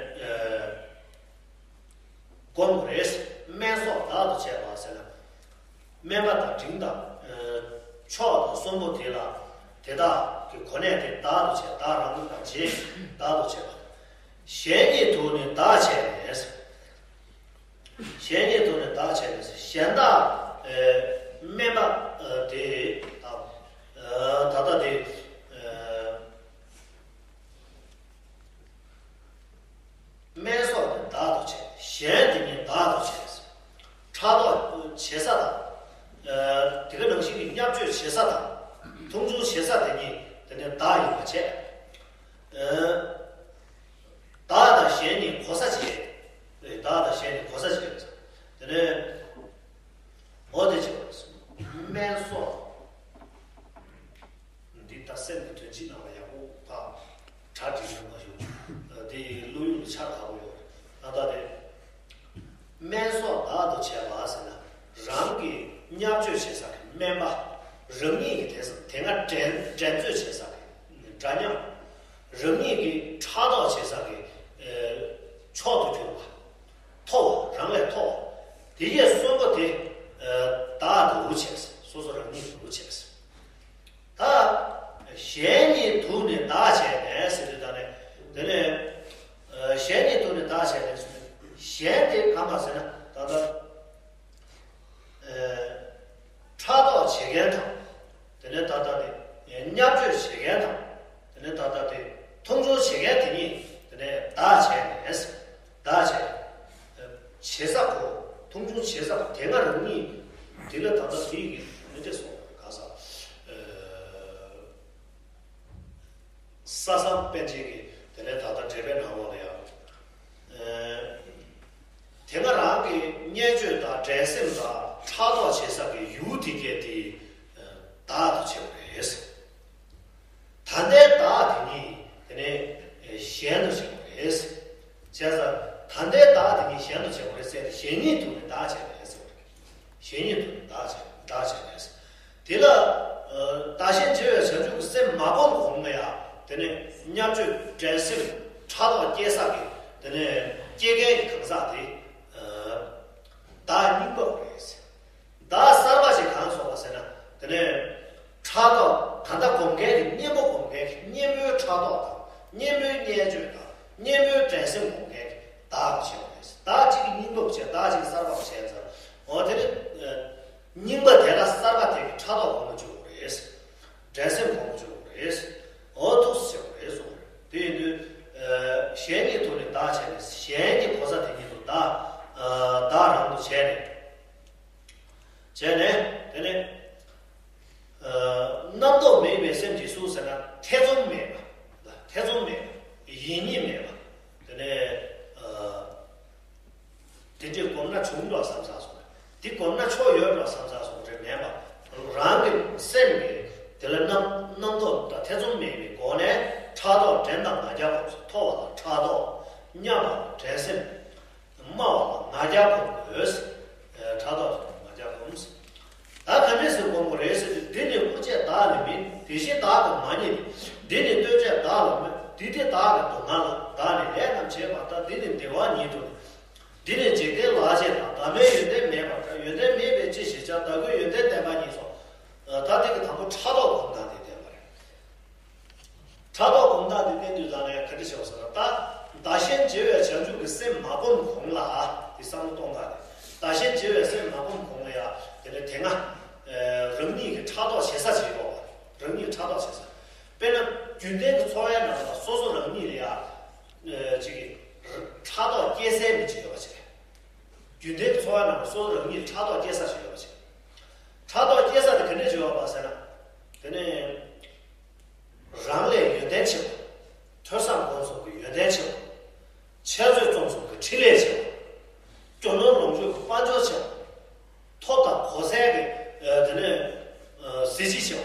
སྒོམ་དགོས་རེད། དམན་སོགས་བདག་ཏུ་བྱས་པ་ཟེར་ན། དམན་པ་དང་འབྲིང་དང་། མཆོག་དང་གསུམ་པོ་དེ་ལ་དེ་དག་གི་གོ་གནས་དེ་བདག་ཏུ་བྱས། བདག་རང་གི་དང་རྗེས་བདག་ཏུ་བྱས་པ། གཞན་ཉིད་དུ་ནི་བདག་བྱས་ནས། གཞན་ཉིད་དུ་ནི་བདག་བྱས་ནས་གཞན་དག་དམན་པ་དེ་དང་། ད་ལྟ་དེ། དམན་སོགས་ནི་བདག་ཏུ་བྱས། གཞན་དེ་ཉིད་བདག་ཏུ་བྱས། ཕྲག་དོག་བྱེད་ས་དང་། དེ་ག་ནང་བཞིན་གྱི་བརྙས་བཅོས་བྱེད་ས་དང་། མཐོང་ཆུང་བྱེད་ས་དེ་ཉིད་དེ་ནི་བདག་ཡིན་པ་བྱས། བདག་དང་གཞན་གཉིས་གོ་ས་བྱས། བདག་དང་གཞན་གཉིས་གོ་ས་བྱས། དེ་ནས་འོ་དེ་བྱས། དམན་སོགས། འདི་ལྟ་སེམས་ཀྱི་དོན་སྤྱི་རྣམས་ལ་ཡག་པོ་ཕ་གྲ་སྒྲིག་ཡོད་མ་བྱུང་། འདི་བློ་ཡུལ་དུ་ཆགས་དགའ་པོ་ཡོད་རེད། ད་ལྟ་དེ་དམན་སོགས་བདག་ཏུ་བྱས་པ་ཟེར་ན་རང་གི་བརྙས་བཅོས་བྱེད་ས་གི་དམན་པ། རང་ཉིད་ཀྱི་དེ་དེ་སྔ་འགྲན་འགྲན་རྩོད་བྱེད་ས་གི་འདྲ་མཉམ། རང་ཉིད་ཀྱི་ཕྲག་དོག་བྱེད་ས་གི་མཆོག་ཏུ་གྱུར་པ། མཐོ་བ། རང་ལས་མཐོ་བ། དེ་ཡས་གསོན་པོ་དེ་བདག་ཏུ་བྱས། སོ་སོ་རང་ཉིད་དུ་བྱས། ད་གཞན་ཉིད་དུ་ནི་བདག་བྱས་ནས་ཟེར་དུས་ད་ནས་དེ་ནས་གཞན་ཉིད་དུ་ནི་བདག་བྱས་ནས་ཟེར་དུས་གཞན་དེ་གང་ག་ཟེར་ན་ད་ལྟ་ཕྲག་དོག་བྱེད་མཁན་དང་། དེ་ནས་ད་ལྟ་དེ་བརྙས་བཅོས་བྱེད་མཁན་དང་། དེ་ནས་ད་ལྟ་དེ་མཐོང་ཆུང་བྱེད་མཁན་དེ་ཉིད་དེ་ནས་བདག་བྱས་ནས། བདག་བྱས། བྱེད་ས་གོ། མཐོང་ཆུང་བྱེད་ས་གོ་དེ་སྔ་རང་ཉིད་དེ་ལ་ད་ལྟ་དེ་ཡི་གེ་མི་དེ་སོགས་ག་ས། ས་སམ་པཎ་ཆེན་གྱི་དེ་ནས་ད་ལྟ་འགྲེལ་པའི་ནང་ལོགས་ལ་ཡང་། དེ་སྔ་རང་གི་བརྙས་བཅོས་དང་འགྲན་སེམས་དང་ཕྲག་དོག་བྱེད་ས་གི་ཡུལ་དེ་གས་དེ་བདག་ཏུ་བྱས་པ་རེད། ད་ལྟའི་བདག་དེ་ཉིད་དེ་ནས་གཞན་དུ་བྱས་པ་རེད། བྱས་ཙང་ད་ལྟའི་བདག་དེ་ཉིད་གཞན་དུ་བྱས་པ་རེད་ཟེར་ཏེ་གཞན་ཉིད་དུ་ནི་བདག་བྱས་པ་རེད་ཟེར་བ་རེད། གཞན་ཉིད་དུ་ནི་བདག་བྱས་བདག་བྱས་པ་རེད། དེ་ལ་བདག་གཞན་བརྗེ་བའི་བྱང་ཆུབ་ཀྱི་སེམས་མ་སྒོམ་གོང་ལ་ཡང་དེ་ནས་བརྙས་བཅོས་འགྲན་སེམས་ཕྲག་དོག་སྐྱེ་ས་གི་དེ་ནས་སྐྱེ་མཁན་གྱི་གང་ཟག་དེ་བདག་རྙིང་པ་རེད། བདག་གསར་པ་ཞིག་གང་སོང་བ་ཟེར་ན། དེ་ནས་ཕྲག་དོག་ད་ལྟ་སྒོམ་མཁན་གྱི་གཉེན་པོ་སྒོམ་མཁན་གྱི་གཉེན་པོའི་ཕྲག་དོག་དང་གཉེན་པོའི་བརྙས་བཅོས་དང་གཉེན་པོའི་འགྲན་སེམས་སྒོམ་མཁན་གྱི་བདག་ལ་བྱེད་པ་རེད། བདག་གཅིག་གི་སྙིང་པོ་བྱས་བདག་གཅིག་གི་གསར་པ་བྱས་ཙང་། འོ་དེ་ནི་རྙིང་པ་དེ་ལ་གསར་པ་དེ་གི་ཕྲག་དོག་སྒོམ་ལ་བཅུག་དགོས་རེད། འགྲན་སེམས་སྒོམ་ལ་བཅུག་དགོས་རེད། འོ་ཐུགས་སུ་ཆེ་བ་རེད་གསུངས་རེད། དེ་ཡིན་དུས་གཞན་གྱི་དོན་ནི་བདག་བྱས་ནས་གཞན་གྱི་གོ་ས་དེ་ཉིད་དུ་བདག་ བྱས་ནས། བྱས་ནས་དེ་ནས། ཨ། རྣམ་རྟོག་མེད་པའི་སེམས་ཀྱིས་སུ་ཟེར་ན་ཐེ་ཚོམ་མེད་པ། ཐེ་ཚོམ་མེད་པ། ཡིད་གཉིས་མེད་པ། དེ་ནས། ཨ། དེ་འདྲའི་སྒོམ་ན་བྱུང་འགྲོ་བསམ་བསམ་སོང་། འདི་སྒོམ་ན་ཆོག་ཡོད་འགྲོ་བསམ་བསམ་སོང་རེད་མེད་པ། རང་གི་སེམས་ཀྱི་དེ་ལ་རྣམ་རྣམ་རྟོག་དང་ཐེ་ཚོམ་མེད་པའི་སྒོ་ནས་ཕྲག་དོག་འགྲན་དང་ང་རྒྱལ་གོམས་སོ། མཐོ་བ་ལ་ཕྲག་དོག་མཉམ་པ་ལ་འགྲན་སེམས། དམའ་བ་ལ་ང་རྒྱལ་གོམས་དགོས། ཕྲག་དོག་ང་རྒྱལ་གོམས། ད་ག་འདྲས་སེ་སྒོམ་དགོས་རེད་ཟེར་དུས། འདི་ནི་སྐུ་བྱད་བདག་ལ་མིན། དེ་བཞིན་བདག་གིས་མ་རྙེད་པས། འདི་ནི་ལྟོས་བཅས་བདག་ལ་མོས། དེ་དེ་བདག་གི་སྡུག་བསྔལ་ལ། བདག་ནི་ལས་རྣམས་བྱེད་པ་ལྟར། འདི་ནི་བདེ་བ་ཉིད་དུ། འདི་ནི་འཇིག་རྟེན་ལག་བྱེད་དང་། བདག་མེད་ཡོན་ཏན་མེད་པ་ལྟར། ཡོན་ཏན་མེད་པས་ཅི་ཞིག་བྱ། བདག་ཀུན་ཡོན་ཏན་ལྡན་པ་ཉིད་སོ། ད་དེ་གི་དང་པོ་ཕྲག་དོག་སྒོམ་སྟངས་དེ་བསྟན་པ་རེད། ཕྲག་དོག་སྒོམ་སྟངས་དེ་བསྟན་དུས་ད་ནས་ག་འདྲ་བྱེད་པ་ཟེར་ན། ད་བདག་གཞན་བརྗེ་བའི་བྱང་ཆུབ་ཀྱི་སེམས་མ་སྒོམ་གོང་ལ། དེ་བསམ་བློ་གཏོང་སྟངས་དེ། བདག་གཞན་བརྗེ་བའི་སེམས་མ་སྒོམ་གོང་ལ་ཡ། དེ་ནས་དེ་སྔ་རང་ཉིད་ཀྱི་ཕྲག་དོག་བྱེད་ས་ཅིག་ཡོད་པ། རང་ཉིད་ཕྲག་དོག་བྱེད་ས། དཔེར་ན་རྒྱུན་ལྡན་གྱི་འཚོ་བའི་ནང་ལ་སོ་སོ་རང་ཉིད་ལ་ཡ། ཅིག་གི་ཕྲག་དོག་སྐྱེ་སའི་མི་ཅིག་ཡོད་པ་ཅིག་རེད། རྒྱུན་ལྡན་གྱི་འཚོ་བའི་ནང་ལ་སོ་སོ་རང་ཉིད་ཕྲག་དོག་སྐྱེ་ས་ཅིག་ཡོད་པ་ཅིག་ཕྲག་དོག་སྐྱེ་ས་དེ་ག་འདྲས་ཅིག་ཡོད་པ་ཟེར་ན། དེ་ནས། རང་ལས་ཡོན་ཏན་ཆེ་བ། ཐོས་བསམ་སྒོམ་གསུམ་གྱི་ཡོན་ཏན་ཆེ་བ། འཆད་རྩོད་རྩོམ་གསུམ་གྱི་འཕྲིན་ལས་ཆེ་བ། སྐྱོ་ནོར་ལོངས་སྤྱོད་ཀྱི་དཔལ་འབྱོར་ཆེ་བ། ཐོབ་དང་གོ་ཚད་ཀྱི་དེ་ནས་གཟི་བརྗིད་ཆེ་བ།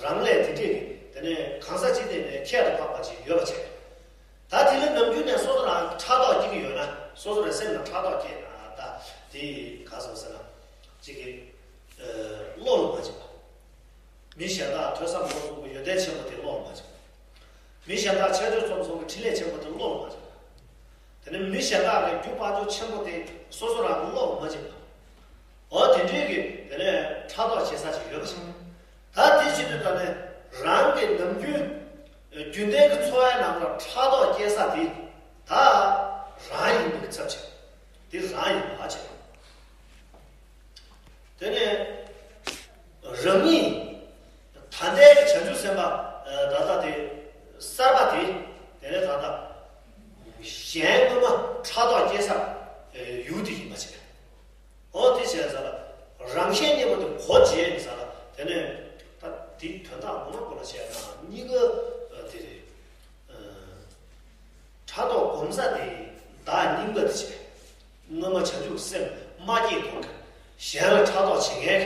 རང་ལས་དེ་འདྲས་ཀྱི་དེ་ནས་གང་ཟག་ཅིག་སྟེང་ནས་ཁྱད་དུ་འཕགས་པ་ཅིག་ཡོད་པ་བྱས། ད་དེ་ལ་ནམ་རྒྱུན་ནས་སོ་སོ་རང་ཕྲག་དོག་སྐྱེ་གི་ཡོད་ན། སོ་སོ་རང་སེམས་ལ་ཕྲག་དོག་སྐྱེས་ན། ད་དེ་ག་ཟེར་ཟེར་ན། གཅིག་གི་བློ་ལ་མ་བྱེད་པ། མི་གཞན་དག་ཐོས་བསམ་སྒོམ་གསུམ་གྱི་ཡོན་ཏན་ཆེན་པོ་དེ་བློ་ལ་མ་བྱེད་པ། མི་གཞན་དག་འཆད་རྩོད་རྩོམ་གསུམ་གྱི་འཕྲིན་ལས་ཆེན་པོ་དེ་བློ་ལ་མ་བྱེད་པ། དེ་ནས་མི་གཞན་དག་གི་རྒྱུ་དཔལ་འབྱོར་ཆེན་པོ་དེ་སོ་སོ་རང་གི་བློ་ལ་མ་བྱེད་པ། འོ་དེ་འདྲའི་གི་དེ་ནས་ཕྲག་དོག་བྱེད་ས་ཅིག་ཡོད་པ་ཞིག་ད་དེ་བྱེད་དུས་ད་ནས་རང་གི་ནམ་རྒྱུན་རྒྱུན་ལྡན་གྱི་འཚོ་བའི་ནང་ལ་ཕྲག་དོག་སྐྱེ་ས་དེ་ད་རང་ཡིན་པའི་ཚབ་བྱེད། དེ་རང་ཡིན་པ་བྱེད། དེ་ནས་རང་ཉིད་ད་ལྟའི་བྱང་ཆུབ་སེམས་དཔའ་ད་ལྟ་དེ་གསར་པ་དེ། དེ་ནས་ད་ལྟ་གཞན་སྔོན་མ་ཕྲག་དོག་སྐྱེ་ས་ཡུལ་དེ་ཡིན་པ་བྱེད། འོ་དེ་བྱས་ཙང་ལ་རང་གཞན་གཉིས་པོ་དེ་གོ་བྱས་ནས་ཙང་ལ། དེ་ནས་ད་དེའི་དོན་དག་ངོ་མ་སྐོར་ལ་བཤད་ན་གཉིས་ཀ་དེ་རེད། ཕྲག་དོག་སྒོམ་ས་དེ་བདག་རྙིང་པ་དེ་བྱས། སྔོན་མ་བྱང་ཆུབ་སེམས་མ་སྐྱེས་གོང་གི་གཞན་ལ་ཕྲག་དོག་བྱེད་མཁན་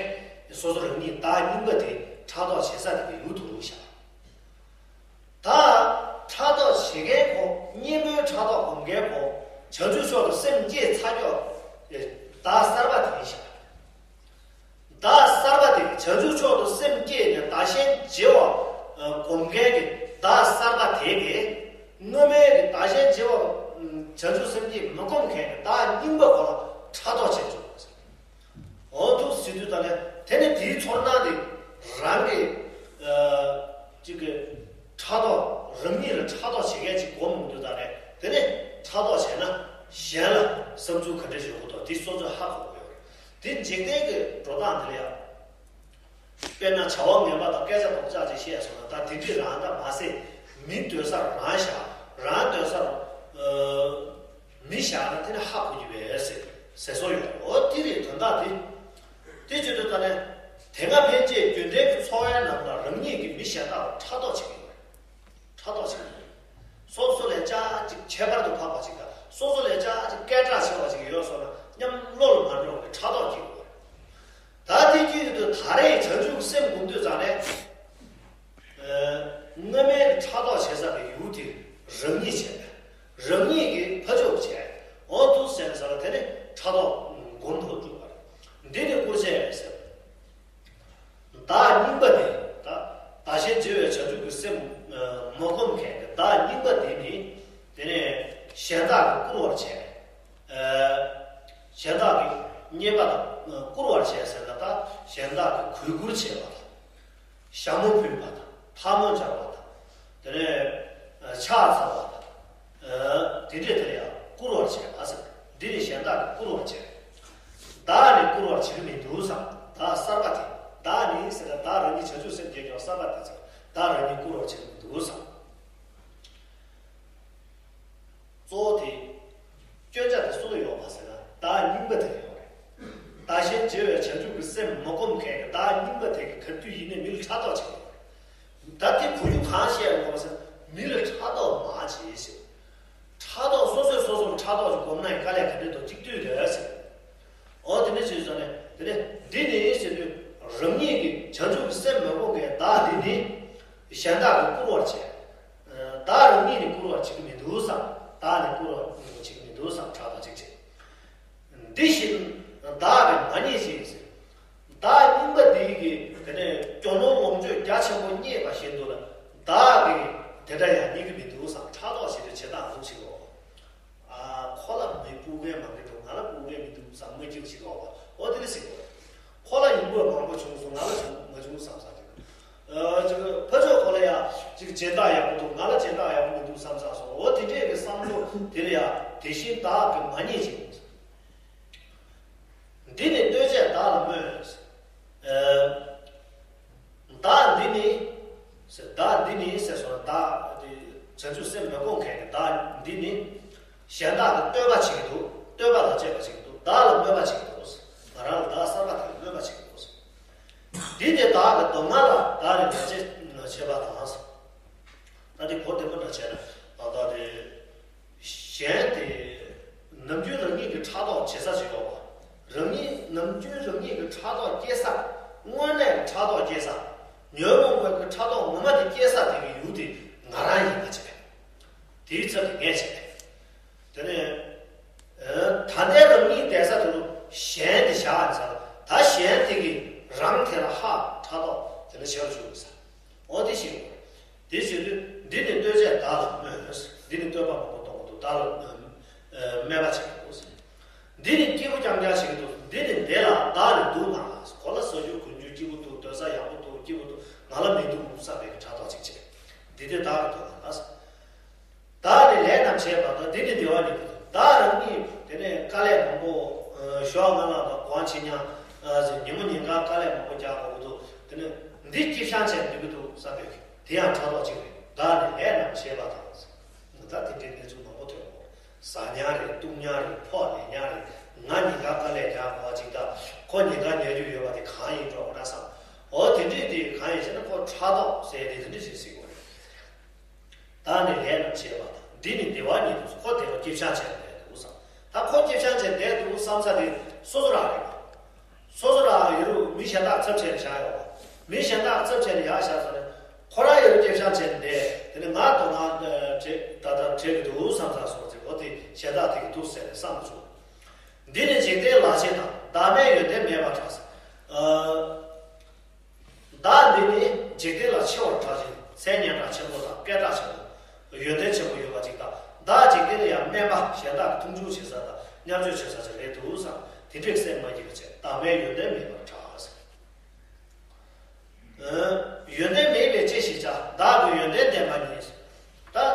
གྱི་སོ་སོ་རང་ཉིད་བདག་རྙིང་པ་དེ་ཕྲག་དོག་བྱེད་ས་དེ་གི་ཡུལ་དུ་རུང་བཞག་ད་ཕྲག་དོག་བྱེད་མཁན་ཁོ་གཉེན་པོའི་ཕྲག་དོག་སྒོམ་མཁན་ཁོ་བྱང་ཆུབ་མཆོག་ཏུ་སེམས་བསྐྱེད་ཚར་ཀྱོག་བདག་གསར་པ་དེ་ཡིན་ཤག་བདག་གསར་པ་དེ་བྱང་ཆུབ་མཆོག་ཏུ་སེམས་བསྐྱེད་ནས་བདག་གཞན་བརྗེ་བ་སྒོམ་མཁན་གྱི་བདག་གསར་པ་དེ་གིས་སྔོན་མའི་གི་བདག་གཞན་བརྗེ་བ་བྱང་ཆུབ་སེམས་བསྐྱེད་མི་སྒོམ་མཁན་གྱི་བདག་རྙིང་པ་ཁོ་ལ་ཕྲག་དོག་བྱེད་ཆོག་འོ་འདུག་ཟེར་དུས་ད་ནས་དེ་ནི་དེའི་ཚོར་སྣང་དེ་རང་གི་ཨ་གཅིག་གི་ཕྲག་དོག་རང་ཉིད་ལ་ཕྲག་དོག་བྱེད་མཁན་ཅིག་སྒོམ་འོང་དུས་ད་ནས་དེ་ནས་ཕྲག་དོག་བྱས་ན་གཞན་ལ་བསམ་ཚུལ་ག་འདྲ་ཞིག་ཡོང་གི་འདུག་དེ་སོ་སོས་ཧ་གོ་དགོས་ཡོད་རེད། དེ་འཇིག་རྟེན་གྱི་འགྲོ་སྟངས་དེ་ལ་ཡང་དཔེར་ན་བྱ་བ་ངན་པ་དང་སྐད་ཆ་རྡོག་རྩ་ཅིག་བཤད་སོང་ན། ད་དེ་འདྲས་རང་ད་མ་ཟད་མི་སྡོད་སར་རང་བཞག་རང་སྡོད་སར་ཨ། མི་བཞག་ན་དེ་ནི་ཧ་གོ་རྒྱུ་བས་ཟེར་ཟེར་སྲོལ་ཡོད་རེད། འོ་དེ་རེད་དོན་དག་དེ། དེ་བྱེད་དུས་ད་ནས་དེ་སྔ་ཕན་ཆད་རྒྱུན་ལྡན་གྱི་འཚོ་བའི་ནང་ལ་རང་ཉིད་ཀྱིས་མི་གཞན་དག་ལ་ཕྲག་དོག་བྱེད་ཀྱི་ཡོད་རེད། ཕྲག་དོག་བྱེད་ཀྱི་ཡོད་རེད། སོ་སོ་ལས་ཅག་ཅིག་ཁྱད་པར་དུ་འཕགས་པ་ཅིག་དང་སོ་སོ་ལས་ཅག་ཅིག་སྐད་གྲགས་ཆེ་བ་ཅིག་ཡོད་སོང་ན་སྙམ་བློ་ལ་མ་འགྲོ་བའི་ཕྲག་དོག་སྐྱེ་དགོས་རེད། ད་དེ་སྐྱེ་ཡོད་དུས་ད་རེས་བྱང་ཆུབ་སེམས་སྒོམ་དུས་ཙང་ནས། ཨ། སྔ་མའི་ཕྲག་དོག་བྱེད་ས་གི་ཡུལ་དེ་རང་ཉིད་བྱས། རང་ཉིད་ཀྱིས་ཕ་ཕྱོགས་བྱས། འོ་འདུག་ཟེར་ནས་ཟེར་ལ་དེ་ནི་ཕྲག་དོག་སྒོམ་དུ་འཇུག་པ་རེད། འདི་ནི་སྐུར་བྱས་ཟེར། བདག་རྙིང་པ་དེ། ད་བདག་གཞན་བརྗེ་བའི་བྱང་ཆུབ་ཀྱི་སེམས་མ་སྒོམ་མཁན་གྱི་བདག་རྙིང་པ་དེ་ནི་དེ་ནས་གཞན་དག་གིས་བཀུར་བར་བྱས། ཨ། གཞན་དག་གིས་རྙེད་པ་དང་བཀུར་བར་བྱས་ཟེར་ན་ད་གཞན་དག་གིས་གུས་བཀུར་བྱས་པ་དང་། ཞྭ་མོ་ཕུད་པ་དང་ཐལ་མོ་སྦྱར་བ་དང་། དེ་ནས་ཕྱག་འཚལ་བ་དང་། ཨ། དེ་འདྲས་དེ་ལ་ཡང་བཀུར་བར་བྱས་པ་ཟེར། འདི་ནི་གཞན་དག་གིས་བཀུར་བར་བྱས། བདག་ནི་བཀུར་བར་བྱེད་ཀྱི་མི་འདུག་བསམ། བདག་གསར་པ་དེ། བདག་ནི་ཟེར་ན་བདག་རང་ཉིད་བྱང་ཆུབ་སེམས་བསྐྱེད་ཀྱང་གསར་པ་དེ་ཚོ་བདག་རང་ཉིད་བཀུར་བར་བྱེད་ཀྱི་མི་འདུག་བསམ། གཙོ་བོ་དེ། སྐྱོན་ཆ་དེ་སུ་ལ་ཡོད་པ་ཟེར་ན་བདག་རྙིང་པ་དེ་རེད། བྱེད་པའི་བྱང་ཆུབ་ཀྱི་སེམས་མ་བསྒོམ་མཁན་གྱི་བདག་རྙིང་པ་དེ་གི་ག་དུས་ཡིན་ནའི་མི་ལ་ཕྲག་དོག་བྱེད་ཀྱི་ཡོད་རེད། ད་དེ་གོ་རྒྱུ་གང་བཤད་ཡོང་གི་ཟེར་ན། མི་ལ་ཕྲག་དོག་མ་བྱེད་ཟེར། ཕྲག་དོག་སོ་སོས་སོ་སོ་ལ་ཕྲག་དོག་ཅིག་སྒོམ་ན་ཡང་དཀའ་ལས་ག་འདྲ་འདུག་གཅིག་ལྟོས་རེད་ཟེར། འོ་དེ་འདྲ་བྱས་ཙང་ནས་དེ་ནས་འདི་ནི་ཟེར་དུས་རང་ཉིད་ཀྱི་བྱང་ཆུབ་ཀྱི་སེམས་མ་བསྒོམ་མཁན་བདག་འདི་ནི་གཞན་དག་གིས་བཀུར་བར་བྱེད། བདག་རང་ཉིད་ནི་བཀུར་བར་བྱེད་ཀྱི་མི་འདུག་བསམ། བདག་ནི་བཀུར་བར་བྱེད་ཀྱི་མི་འདུག་བསམ་ཕྲག་དོག་ཅིག་བྱེད། འདི་བཞིན་བདག་གིས་མ་རྙེད་ཅིང་ཟེར། བདག་རྙིང་པ་འདི་གིས་དེ་ནས་སྐྱོ་ནོར་ལོངས་སྤྱོད་རྒྱ་ཆེན་པོ་རྙེད་པ་བཞིན་དུ་ལ་བདག་གིས་དེ་འདྲ་ཡང་རྙེད་ཀྱི་མི་འདུག་བསམ་ཕྲག་དོག་བྱེད་དུས་བྱེད་སྟངས་འདུག་ཟེར་གོ། ཨ། ཁོ་ལ་མི་སྤུ་གས་མང་གི་འདུག་ང་ལ་སྤུ་གས་མི་འདུག་བསམ་མ་སྐྱིད་ཅིག་འོ་འོ་དེ་ལ་ཟེར་གོ། ཁོ་ལ་ཡོང་སྒོ་མང་པོ་བྱུང་སོང་ང་ལ་བྱུང་མ་བྱུང་བསམ་བསམ་ཅིག་ཨ་ཅིག་ཕ་ཆོས་ཁོ་ལ་ཡ་ཅིག་སྦྱིན་བདག་ཡག་པོ་འདུག་ང་ལ་སྦྱིན་བདག་ཡག་པོ་མི་འདུག་བསམ་བསམ་སོང་འོ་དེ་འདྲས་ཀྱི་བསམ་བློ་དེ་ལ་ཡ་དེ་བཞིན་བདག་གིས་མ་རྙེད་ཅིང་། འདི་ནི་ལྟོས་བཅས་བདག་ལ་སྨོས། ཨ། བདག་འདི་ནི། བདག་འདི་ནི་ཟེར་སོང་བདག་དེ་བྱང་ཆུབ་སེམས་མི་བསྒོམ་མཁན་གྱི་བདག་འདི་ནི། གཞན་དག་གིས་བསྟོད་པ་བྱེད་ཀྱི་འདུག་བསྟོད་པ་དང་བཅས་པ་བྱེད་ཀྱི་འདུག་བདག་ལ་སྨོད་པ་བྱེད་ཀྱི་འདུག་ང་རང་ལ་བདག་གསར་པ་དག་གིས་སྨོད་པ་བྱེད་ཀྱི་འདུག་འདི་ནི་བདག་གི་སྡུག་བསྔལ་ལ་བདག་ནི་ལག་ཆད་བྱེད་པ་དང་། ད་དེ་གོ་བདེ་པོ་འདྲ་བྱས་ན་ད་ལྟ་དེ། གཞན་དེ། ནམ་རྒྱུན་རང་ཉིད་ཀྱི་ཕྲག་དོག་བྱེད་ས་ཅིག་ཡོད་པ། རང་ཉིད་ནམ་རྒྱུན་རང་ཉིད་ཀྱི་ཕྲག་དོག་སྐྱེ་ས། དངོས་གནས་ཕྲག་དོག་སྐྱེ་ས། ཉོན་མོངས་པའི་ཕྲག་དོག་ངོ་མ་དེ་སྐྱེ་ས་དེ་གི་ཡུལ་དེ་ང་རང་ཡིན་པ་བྱས། དེའི་ཚབ་ཏུ་ངས་བྱས། དེ་ནས། ད་ལྟའི་རང་ཉིད་བསྡད་ས་དེ་ལ་གཞན་དེ་བཞག་ཡིན་ས་ལ་ད་གཞན་དེ་གིས་རང་དེ་ལ་ཧ་ཕྲག་དོག་དེ་ལ་བྱེད་པ་བྱུང་ཡོད་ས། འོ་དེ་ཞིག་ཡོད། དེ་བྱེད་དུས་འདི་ནི་ལྟོས་བཅས་བདག་ལ་སྨོས། འདི་ནི་བསྟོད་པ་མང་པོ་གཏོང་གི་འདུག་བདག་ལ་སྨོད་པ་བྱེད་ཀྱི་འདུག་འདི་ནི་སྐྱིད་པོ་རྐྱང་རྐྱང་བྱེད་ཀྱི་འདུག་འདི་ནི་བདེ་ལ་བདག་ནི་སྡུག་ན་ལ། ཁོ་ལ་ཟ་རྒྱུ་གོན་རྒྱུ་སྐྱིད་པོ་འདུག་སྡོད་ས་ཡག་པོ་འདུག་སྐྱིད་པོ་འདུག་ང་ལ་མི་འདུག་བསམ་པའི་ཕྲག་དོག་ཅིག་བྱེད། འདི་དེ་བདག་གི་སྡུག་ན་ལ། བདག་ནི་ལས་རྣམས་བྱེད་པ་དང་འདི་ནི་བདེ་བ་ཉིད་དུ། བདག་རང་ཉིད་དེ་ནས་དཀའ་ལས་མང་པོ་ཞོགས་སྔ་ལངས་དང་གོང་ཕྱི་ཉལ་ཉིན་མོ་ཉིན་གང་དཀའ་ལས་མང་པོ་རྒྱག་དགོས་ཀྱི་འདུག་དེ་ནས་འདི་སྐྱིད་ཤང་བྱས་འདུག་གི་འདུག་བསམ་པའི་དེ་ཡང་ཕྲག་དོག་ཅིག་རེད། བདག་ནི་ལས་རྣམས་བྱེད་པ་དང་། ད་དེ་འདྲའི་གནས་ཚུལ་མང་པོ་ཐོན་གོ། ཟ་ཉལ་རེད། བཏུང་ཉལ་རེད། ཕོག་ལས་ཉལ་རེད། ང་ཉིན་གང་དཀའ་ལས་རྒྱག་དགོས་པ་ཅིག་ད་ཁོ་ཉིན་གང་ཉལ་རྒྱུ་ཡོད་པ་དེ་གང་ཡིན་འགྲོ་འོ་ན་བསམ། འོ་དེ་འདྲས་དེ་གང་ཡིན་ཟེར་ན་ཁོ་ཕྲག་དོག་ཟེར་དེ་དེ་འདྲས་ཞིག་ཟེར་གོ་རེད། བདག་ནི་ལས་རྣམས་བྱེད་པ་དང་། འདི་ནི་བདེ་བ་ཉིད་དུ། ཁོ་བདེ་བ་སྐྱིད་ཤང་བྱས་བསྡད་འདུག་བསམ། ད་ཁོ་སྐྱིད་ཤང་བྱས་བསྡད་འདུག་བསམ་ས་དེ་སོ་སོ་རང་རེད། སོ་སོ་རང་ཡོད་རུང་མི་གཞན་དག་ཚབ་བྱས་ནས་བཞག་ཡོད་པ། མི་གཞན་དག་ཚབ་བྱས་ནས་ཡར་བཞག་སོང་ནས་ཁོ་རང་ཡོད་རུང་སྐྱིད་ཤང་བྱས་ནས་བསྡད་དེ་ནི་ང་དོ་སྣང་བྱེད་ད་ལྟ་བྱེད་ཀྱི་འདུག་བསམ་ས་སོང་ཚེ་འོ་དེ་གཞན་དག་དེ་གི་འདུག་ཟེར་ནས་བསམ་མ་བྱུང་། འདི་ནི་འཇིག་རྟེན་ལག་ཆད་དང་། བདག་མེད་ཡོན་ཏན་མེད་པར་གྲགས། ཨ། བདག་འདི་ནི་འཇིག་རྟེན་ལ་ཆེ་བར་གྲགས་ཤིང་མཚན་སྙན་གྲགས་ཆེན་པོ་དང་སྐད་གྲགས་ཆེན་པོ། ཡོན་ཏན་ཆེན་པོ་ཡོད་པ་ཅིག་དང་བདག་འཇིག་རྟེན་ལ་ཡང་དམན་པ་གཞན་དག་གིས་མཐོང་ཆུང་བྱེད་ས་དང་མཉམ་སྤྱོད་བྱེད་ས་ཅིག་རེད་འདུག་བསམ། དེ་འདྲའི་སེམས་མ་སྐྱིད་པ་བྱས་བདག་མེད་ཡོན་ཏན་མེད་པར་གྲགས། ཡོན་ཏན་མེད་པས་ཅི་ཞིག་བྱ། བདག་གི་ཡོན་ཏན་ལྡན་པ་ཉིད། ད།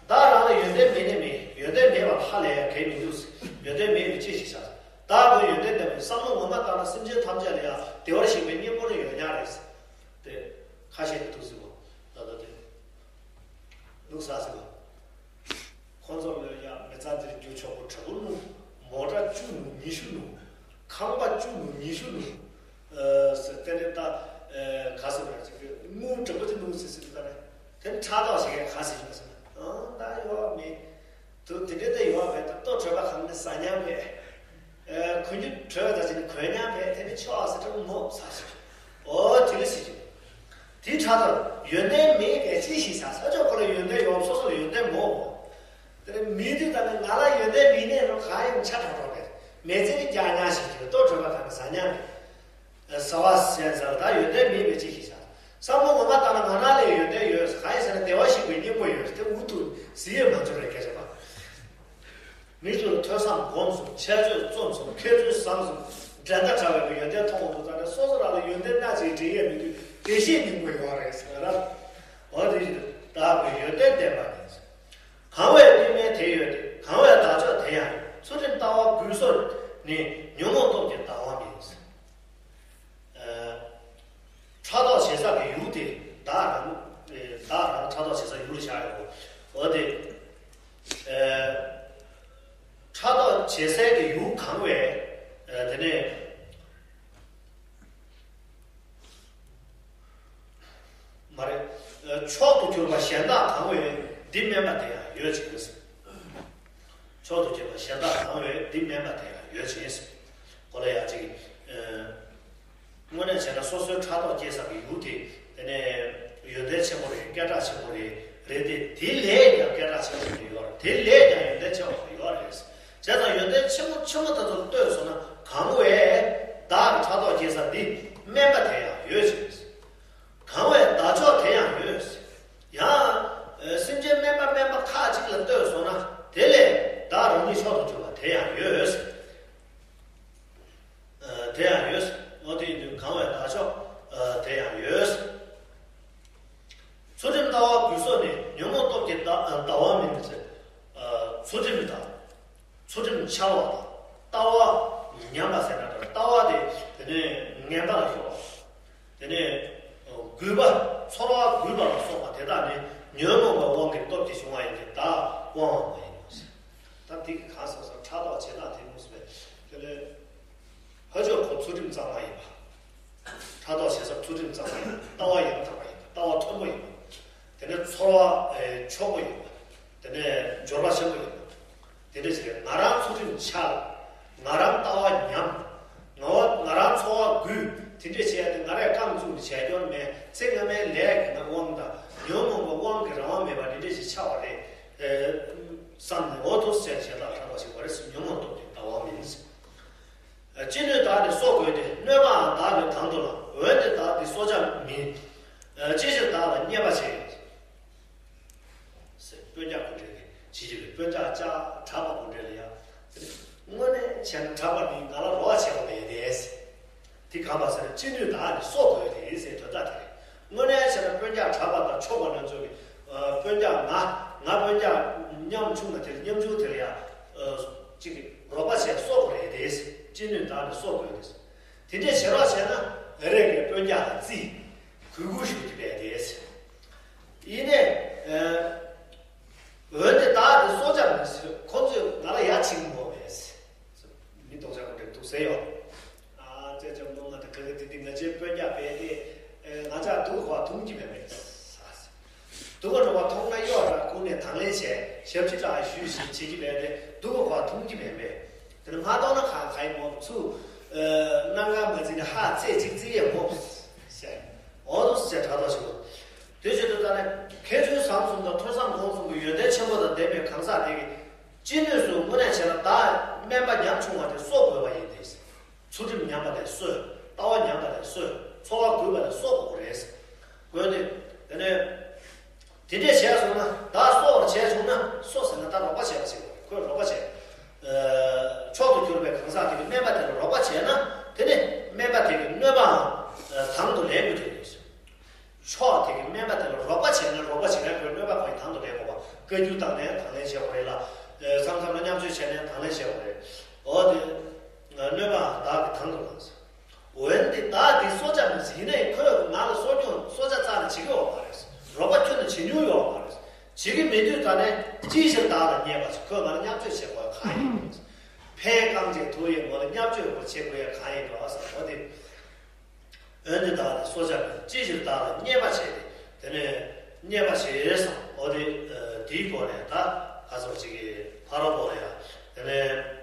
བདག་རང་ལ་ཡོན་ཏན་མེད་ནི་མེད། ཡོན་ཏན་མེད་པ་ལ་ཧ་ལས་ཡ་གལ་མི་འདུག་ཡོན་ཏན་མེད་པས་ཅི་ཞིག་བྱ། བདག་གི་ཡོན་ཏན་ལྡན་པ་ཉིད། བསམ་བློ་ངོ་མ་བཏང་ན་སེམས་ཅན་ཐམས་ཅད་ལ་ཡང་བདེ་བར་གཤེགས་པའི་སྙིང་པོ་ནི་ཡོད་མཁན་རེད། དེ། ཁ་ཤས་ཀྱིས་འདུག་ཟེར་བ། ད་ལྟ་དེ། ལུགས་ཟ་ཟེར་བ། ཁོང་ཚོ་ལ་ཡ་མི་ཚང་འདིར་རྒྱུ་ཆོག་པོ་དྲག་པོ་ནུ། མོ་ཊ་བཅུ་ནུ་ཉི་ཤུ་ནུ། ཁང་པ་བཅུ་ནུ་ཉི་ཤུ་ནུ། ཨ། ཟེར་དེ་ནས་ད། ཨ། ག་ཟེར་བ་ཅིག་དངུལ་དྲག་པོ་ཅིག་ནུ་ཟེར་ཟེར་ད་ནས་དེ་ནས་ཕྲག་དོག་བྱེད་མཁན་ག་ཟེར་ཡོད་ཟེར་ན། ཨང་། ད་ཡོད་མེད། དུ་དེ་འདྲའི་ད་ཡོད་མེད། ད་ལྟོ་གྲོད་པ་གང་ནས་ཟ་མཉམ་མེད། ཨ། གོན་རྒྱུ་གྲོད་པ་ད་ཅིག་ནས་གོན་མཉམ་མེད། དེ་ནས་ཆོག་ཟེར་དྲག་མོ་ཟ་ཟེར། ཨོ་དེ་ལ་ཟེར་གྱི། དེའི་ཕྲག་དོག་ཡོན་ཏན་མེད་པས་ཅི་ཞིག་བྱ། ས་ཕྱོགས་ཁོ་ལ་ཡོན་ཏན་ཡོད། སོ་སོ་ལ་ཡོན་ཏན་མོ། དེ་ནས་མི་དེ་ད་ནི་ང་ལ་ཡོན་ཏན་མེད་ནས་རོ་གང་ཡང་ཆ་གྲོགས་གྲོགས་པས་མེ་ཚེ་ནི་རྒྱག་ཉག་ཞིག་གི་ལྟོ་གྲོད་པ་གང་གི་ཟ་ཉག་མེད། ཟ་བ་ཟས་ཟ་ད་ཡོན་ཏན་མེད་པའི་ཅི་ཞིག་བྱ། བསམ་བློ་ངོ་མ་བཏང་ན་ང་རང་ལས་ཡོན་ཏན་ཡོད། གང་ཡིན་ཟེར་ན་བདེ་བར་གཤེགས་པའི་སྙིང་པོ་ཡོད། དེ་འུ་ཐུག་ཟི་ཡས་མ་འཛོལ་བའི་སྐད་ཆ་པ། མི་ཚོ་ལ་ཐོས་བསམ་སྒོམ་སོང་། འཆད་རྩོད་རྩོམ་སོང་། མཁས་བཙུན་བཟང་སོང་། འགྲན་ཟླ་བྲལ་བའི་ཡོན་ཏན་མཐོང་བ་དང་། ད་ནི་སོ་སོ་རང་ལ་ཡོན་ཏན་སྣ་གཅིག་འདྲེན་ཡས་མི་འདུག་དེ་བཞིན་སྙིང་པོ་ཡོད་རེད་ཟེར་བ་ར། འོ་དེ་བཞིན་དུ་བདག་གི་ཡོན་ཏན་ལྡན་པ་ཉིད། གང་བས་གཉིས་མེད་དེ་ཡོད་དེ། གང་བས་བདག་ཕྱོགས་དེ་ཡང་ཡོད། ཚུལ་ཁྲིམས་ལྟ་བ་དགོས་སོགས་ནི། ཉོན་མོངས་སྟོབས་ཀྱིས་ལྡང་བ་མིན། ཨ། ཕྲག་དོག་བྱེད་ས་གི་ཡུལ་དེ་བདག་རང་། ཨེ། བདག་རང་ཕྲག་དོག་བྱེད་ས་ཡུལ་ལ་བཞག་ཡོད། འོ་དེ། ཨེ། ཕྲག་དོག་བྱེད་སའི་གི་ཡུལ་གང་བས། ཨེ། དེ་ནས། མ་རེད། མཆོག་ཏུ་གྱུར་པ་གཞན་དག་གང་བས་འདི་དམན་པ་དེ་ཡང་ཡོད་ཅེས། མཆོག་ཏུ་གྱུར་པ་གཞན་དག་གང་བས་འདི་དམན་པ་དེ་ཡང་ཡོད་ཅེས། ཁོ་ལ་ཡང་ཅིག་དངོས་གནས་བྱས་ན་སོ་སོའི་ཕྲག་དོག་སྐྱེ་ས་གི་ཡུལ་དེ། དེ་ནས་ཡོན་ཏན་ཆེན་པོ་རེད། སྐད་གྲགས་ཆེན་པོ་རེད། རེད་དེ། དེ་ལས་ཀྱང་སྐད་གྲགས་ཆེན་པོ་ཡོད་རེད། དེ་ལས་ཀྱང་ཡོན་ཏན་ཆེ་བ་ཡོད་རེད། བྱས་ཙང་ཡོན་ཏན་ཆེན་པོ་ཆེན་པོ་དེ་ཚོ་ལྟོས་སོང་ན། གང་བས་བདག་གི་ཕྲག་དོག་སྐྱེ་ས་འདི་དམན་པ་དེ་ཡང་ཡོད་ཅེས། གང་བས་བདག་མཆོག་དེ་ཡང་ཡོད། ཡང་སེམས་ཅན་དམན་པ་དམན་པ་ཁག་ཅིག་ལ་ལྟོས་སོང་ན། དེ་ལས་བདག་རང་ཉིད་མཆོག་ཏུ་གྱུར་པ་དེ་ཡང་ཡོད། དེ་ཡང་ཡོད། འོ་དེ་ཡིན་དུས་གང་བས་བདག་མཆོག་དེ་ཡང་ཡོད། ཚུལ་ཁྲིམས་ལྟ་བ་རྒུད་སོགས་ནི། ཉོན་མོངས་སྟོབས་ཀྱིས་ལྟ་ལྟ་བ་མིན་ཟེར། ཚུལ་ཁྲིམས་དང་། ཚུལ་ཁྲིམས་འཆལ་བ་དང་། ལྟ་བ་ཉམས་པ་ཟེར་ན་འདྲ། ལྟ་བ་དེ་དེ་ནས་ངན་པ་ལ་ཤོར་བ། དེ་ནས་རྒུད་པ། ཚོར་བ་རྒུད་པ་ལ་སོགས་པ་དེ་དག་ནི་ཉོན་མོངས་པའི་དབང་གིས་སྟོབས་ཀྱིས་བྱུང་བ་ཡིན་གྱི། བདག་དབང་བ་མ་ཡིན་ནོ་ཟེར། ད་དེ་གི་གང་ཟག་སོགས་ཕྲག་དོག་བྱེད་སྟངས་དེ་མོ་ཟེར་བས། དེ་ལས་ཕ་ཆོས་ཁོ་ཚུལ་ཁྲིམས་གཙང་མ་ཡིན་པ། ཕྲག་དོག་བྱེད་ས་ཚུལ་ཁྲིམས་གཙང་མ་ཡིན་པ། ལྟ་བ་ཡང་དག་པ་ཡིན་པ། ལྟ་བ་མཐོན་པོ་ཡིན་པ། དེ་ནས་ཚོར་བ་ཨེ་འཁྱོག་པོ་ཡིན་པ། དེ་ནས་འབྱོར་པ་ཆེན་པོ་ཡིན་པ། དེ་འདྲ་ཞིག་རེད། ང་རང་ཚུལ་ཁྲིམས་འཆལ། ང་རང་ལྟ་བ་ཉམས། ང་བ་ང་རང་ཚོར་བ་རྒུད། དེ་འདྲ་བྱས་ཏེ་ང་རས་རྐང་བཙུགས་ནས་བྱས་སྐྱོར་མེད། ཚེ་སྔ་མའི་ལས་ཀྱི་དབང་དང་ཉོན་མོངས་པའི་དབང་གིས་རང་དབང་མེད་པ་འདི་འདྲ་ཞིག་ཆགས་པ་རེད། ཨེ་བསམ་ནས་འོ་དོ་ཟེར་བྱས་ལ་ཕྲག་དོག་བྱེད་པ་རེད། ཉོན་མོངས་སྟོབས་ཀྱིས་ལྟ་བ་མིན། ཅི་ནུས་བདག་ནི་གསོད་དགོས་ཏེ། གནོད་པའང་བདག་གི་དང་དུ་ལགས། འོན་ཏེ་བདག་འདི་གསོད་བྱ་མིན། ཅི་ཕྱིར་བདག་ལ་བརྙས་པ་བྱེད། ཟེར། དཔོན་ཅག་གུ་འདྲེ་གིས་བྱེད་ཀྱི་རེད། དཔོན་ཅག་ཅག་གྲྭ་པ་གུ་འདྲེ་ལ་ཡང་། དངོས་གནས་བྱས་ན་གྲྭ་པ་འདིས་ང་ལ་རོགས་བྱས་པ་མེད་དེ། དེ་ག་པ་ཟེར་ན། ཅི་ནུས་བདག་ནི་གསོད་དགོས་ཏེ་ཟེར་དོན་དག་དེ་རེད། དངོས་གནས་བྱས་ན་དཔོན་ཅག་གྲྭ་པ་དང་ཆོས་པ་ལ་སོགས་པའི་དཔོན་ཅག་ང་ང་དཔོན་ཅག་ཉམ་ཆུང་ན་དེ་ལ་ཉམ་ཆུང་དེ་ལ་ཡང་ཅིག་རོགས་པ་བྱས་གསོད་དགོས་རེད་དེ། ཅི་ནུས་བདག་ནི་གསོད་དགོས་ཏེ། དེ་འདྲས་བྱེད་རོགས་བྱས་ན་རེ་རེ་གིས་དཔོན་ཅག་ལ་བརྩི། གུས་བཀུར་ཞུ་རྒྱུ་བས་ཏེ། ཡིན་ནས། འོན་ཏེ་བདག་འདི་གསོད་བྱ་མིན་ཟེར། ཁོ་ཚོས་ང་ལ་ཡ་བྱེད་ཀྱི་མོ་བས། མི་སྡུག་ཅག་གུ་འདྲེ་འདུག་ཟེར་ཡོད། ཨ་ཙེ་ཙེ་མོ་ང་ད་ག་གི་དེ་དེ་ང་ཚོའི་དཔོན་ཅག་བས་ཏེ། ང་ཅག་སྡུག་ག་མཐོང་གི་མེད་པས། སྡུག་ག་འགྲོ་བ་མཐོང་ན་གཡོག་ར་ཁུངས་ནས་དང་ལེན་བྱས། ཞབས་ཕྱི་དྲག་ཞུས་ཞེས་བྱེད་ཀྱི་མེད་དེ། སྡུག་ག་མཐོང་གི་མེད་པས། དེ་ནི་མ་གཏོགས་ན་ག་ག་ཡི་མོ་ཚུ། གནམ་གང་མ་བརྩིས་ནས་ཧ་ཚེ་གཅིག་བརྩི་ཡས་མོ་ཟེར། འོ་དུ་ཟེར་དྲག་དོ་ཞིག་དེ་བྱེད་དུ་ད་ནི་མཁས་བཙུན་བཟང་གསུམ་དང་ཐོས་བསམ་སྒོམ་གསུམ་གྱི་ཡོན་ཏན་ཆེན་པོ་དང་ལྡན་པའི་གང་ཟག་དེ་གིས་ཅི་ནུས་སུ་དངོས་གནས་བྱས་ན་བདག་དམན་པ་ཉམ་ཆུང་བ་དེ་གསོད་དགོས་པ་ཡིན་ཏེ། ཚུལ་ཁྲིམས་ཉམས་པ་དེ་གསོད། ལྟ་བ་ཉམས་པ་དེ་གསོད། ཚོར་བ་རྒུད་པ་དེ་གསོད་དགོས་རེད། དགོས་ཏེ། དེ་ནས། དེ་འདྲས་བྱས་སོང་ན། བདག་གསོད་པར་བྱས་བྱུང་ན། གསོད་ཟེར་ན་ད་རོགས་པ་བྱས་པ་ཞིག་རེད། ཁོས་རོགས་པ་བྱས། མཆོག་ཏུ་གྱུར་པའི་གང་ཟག་དེ་གིས་དམན་པ་དེ་ལ་རོགས་པ་བྱས་ན། དེ་ནི་དམན་པ་དེ་གི་གནོད་པའང་དང་དུ་ལེན་དགོས་ཏེ་ཡོད། མཆོག་དེ་གིས་དམན་པ་དེ་ལ་རོགས་པ་བྱས་ན། རོགས་པ་བྱེད་མཁན་ཁོའི་གནོད་པ་ཁོ་ཡི་དང་དུ་ལེན་དགོས་པ། བཀའ་བཀྱོན་བཏང་ནའི་དང་ལེན་བྱེད་དགོས་རེད་ལ། མཚམས་མཚམས་ལ་མཉམ་སྤྱོད་བྱས་ནའི་དང་ལེན་བྱེད་དགོས་རེད། འོ་དེ། གནོད་པའང་བདག་གི་དང་དུ་ལེན། འོན་ཏེ་བདག་འདི་གསོད་བྱ་མིན་ཟེར། ཡིན་ནའི་ཁོས་ང་ལ་གསོད་རྒྱུ་གསོད་བྱ་རྩ་ནས་བྱེད་ཀྱི་ཡོད་མ་རེད། རོགས་པ་ཁྱོན་ནས་བྱེད་མྱོང་ཡོད་མ་རེད། བྱེད་ཀྱི་མེད་དུས་ད་ནས་ཅིའི་ཕྱིར་བདག་ལ་བརྙས་པ་ཟེར། ཁོས་ང་ལ་བརྙས་བཅོས་བྱེད་དགོས་གང་ཡིན། ཕན་རྐང་རྗེས་ཐུག་ཡས་མོ་ལ་བརྙས་བཅོས་དགོས་བྱེད་དགོས་ཡས་གང་ཡིན་འགྲོ་ཟེར། འོ་དེ། འོན་ཏེ་བདག་འདི་གསོད་བྱ་མིན། ཅིའི་ཕྱིར་བདག་ལ་བརྙས་པ་བྱས་ཏེ། དེ་ནས་བརྙས་པ་བྱས་ཟེར། འོ་དེ། དེའི་སྐོར་ནས་ད་ག་ཚོད་ཅིག་གི་ཕ་རོལ་པོ་ལ་ཡང་དེ་ནས།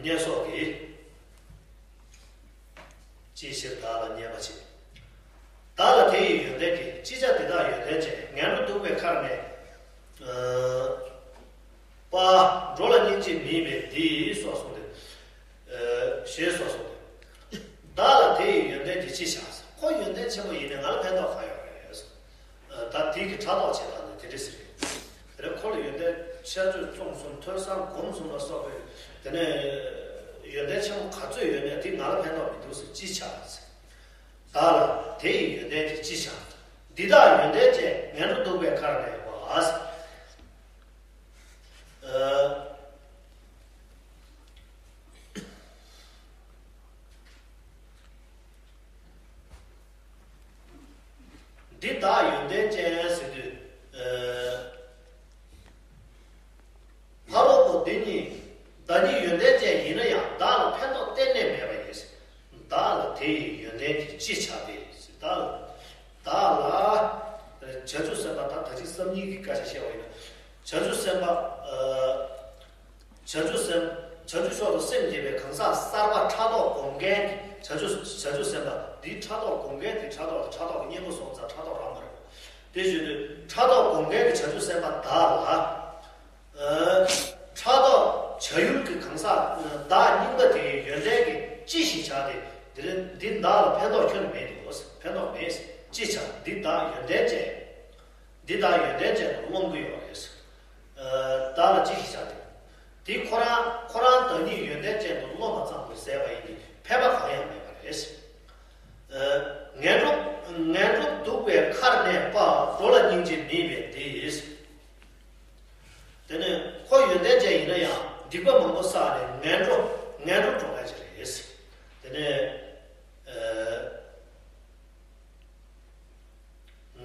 བརྙས་སོགས་ཀྱིས། ཅིའི་ཕྱིར་བདག་ལ་བརྙས་པ་བྱེད། བདག་ལ་དེ་ཡི་ཡོན་ཏན་གྱིས། ཅི་བྱ་འདི་དག་ཡོན་ཏན་ཅན། ངན་འགྲོ་གདུག་པའི་ཁར་གནས། པ། འགྲོ་ལ་སྙིང་རྗེ་མེད་པས་འདི་སོགས་གསུངས་ཏེ། ཞེས་སོགས་གསུངས་ཏེ། བདག་ལ་དེ་ཡི་ཡོན་ཏན་གྱིས་ཅི་བྱ། ཁོ་ཡོན་ཏན་ཆེན་པོ་ཡིན་ནས་ང་ལ་ཕན་ཐོགས་གང་ཡོད་རེད། ད་དེ་གི་ཕྲག་དོག་བྱེད་སྟངས་ནི་དེ་འདྲ་ཞིག་རེད། དེ་ནས་ཁོ་ལ་ཡོན་ཏན་ཕྱག་མཛོད་རྩོམ་གསུམ་ཐོས་བསམ་སྒོམ་གསུམ་ལ་སོགས་པའི་དེ་ནས་ཡོན་ཏན་ཆེན་པོ་ག་ཚོད་ཡོད་ནས་དེ་ང་ལ་ཕན་ཐོགས་མི་འདུག་ཟེར་ཅི་བྱ་ཟེར། བདག་ལ་དེ་ཡི་ཡོན་ཏན་གྱིས་ཅི་བྱ། འདི་དག་ཡོན་ཏན་ཅན། ངན་འགྲོ་གདུག་པའི་ཁར་གནས་པ། འདི་དག་ཡོན་ཏན་ཅན་ཟེར་དུས། དེ་ཡི་ཡོན་ཏན་གྱི་སྤྱི་བྱ་སྟེ། བདག་ལ། བདག་ལ། བྱང་ཆུབ་སེམས་དཔའ། ད་ད་ཅིག་སེམས་ཉིད་ཀྱི་སྐད་ཆ་བཤད་པ་ཡིན་ན། བྱང་ཆུབ་སེམས་དཔའ། ཨ། བྱང་ཆུབ་སེམས། བྱང་ཆུབ་མཆོག་ཏུ་སེམས་བསྐྱེད་པའི་གང་ཟག་གསར་པ་ཕྲག་དོག་སྒོམ་མཁན་གྱི་བྱང་ཆུབ་བྱང་ཆུབ་སེམས་དཔའ་འདིའི་ཕྲག་དོག་སྒོམ་མཁན་དེ་ཕྲག་དོག་དང་ཕྲག་དོག་གི་གཉེན་པོ་སོང་ཙང་ཕྲག་དོག་རང་མ་རེད། དེ་བཞིན་དུ་ཕྲག་དོག་སྒོམ་མཁན་གྱི་བྱང་ཆུབ་སེམས་དཔའ་བདག་ལ། ཨ། ཕྲག་དོག་བྱ་ཡུལ་གྱི་གང་ཟག་བདག་རྙིང་པ་དེའི་ཡོན་ཏན་གྱི་སྤྱི་ཞིག་བྱ་སྟེ། འདི་འདི་བདག་ལ་ཕན་ཐོགས་ཁྱོན་ནས་མེད་དོ། ཕན་ཐོགས་མེད། སྤྱི་བྱ། འདི་བདག་ཡོན་ཏན་ཅན། འདི་བདག་ཡོན་ཏན་ཅན་དུ་རློམ་གྱི་ཡོད་རེད། ཨ། བདག་ལ་ཅི་ཞིག་བྱ་སྟེ། དེ་ཁོ་རང་ཁོ་རང་བདག་ཉིད་ཡོན་ཏན་ཅན་དུ་རློམ་པ་ཙམ་དུ་ཟད་པ་ཡིན་གྱི་ཕན་པ་གང་ཡང་མེད་པ་རེད། ཨ། ངན་འགྲོ་ངན་འགྲོ་འདུག་པའི་ཁར་གནས་པ་འགྲོ་ལ་སྙིང་རྗེ་མེད་པས་འདི། དེ་ནས་ཁོ་ཡོན་ཏན་ཅན་ཡིན་ན་ཡང་སྡིག་པ་མང་པོ་བསགས་ནས་ངན་འགྲོ་ངན་འགྲོ་འགྲོ་མཁན་ཅིག་རེད། དེ་ནས། ཨ།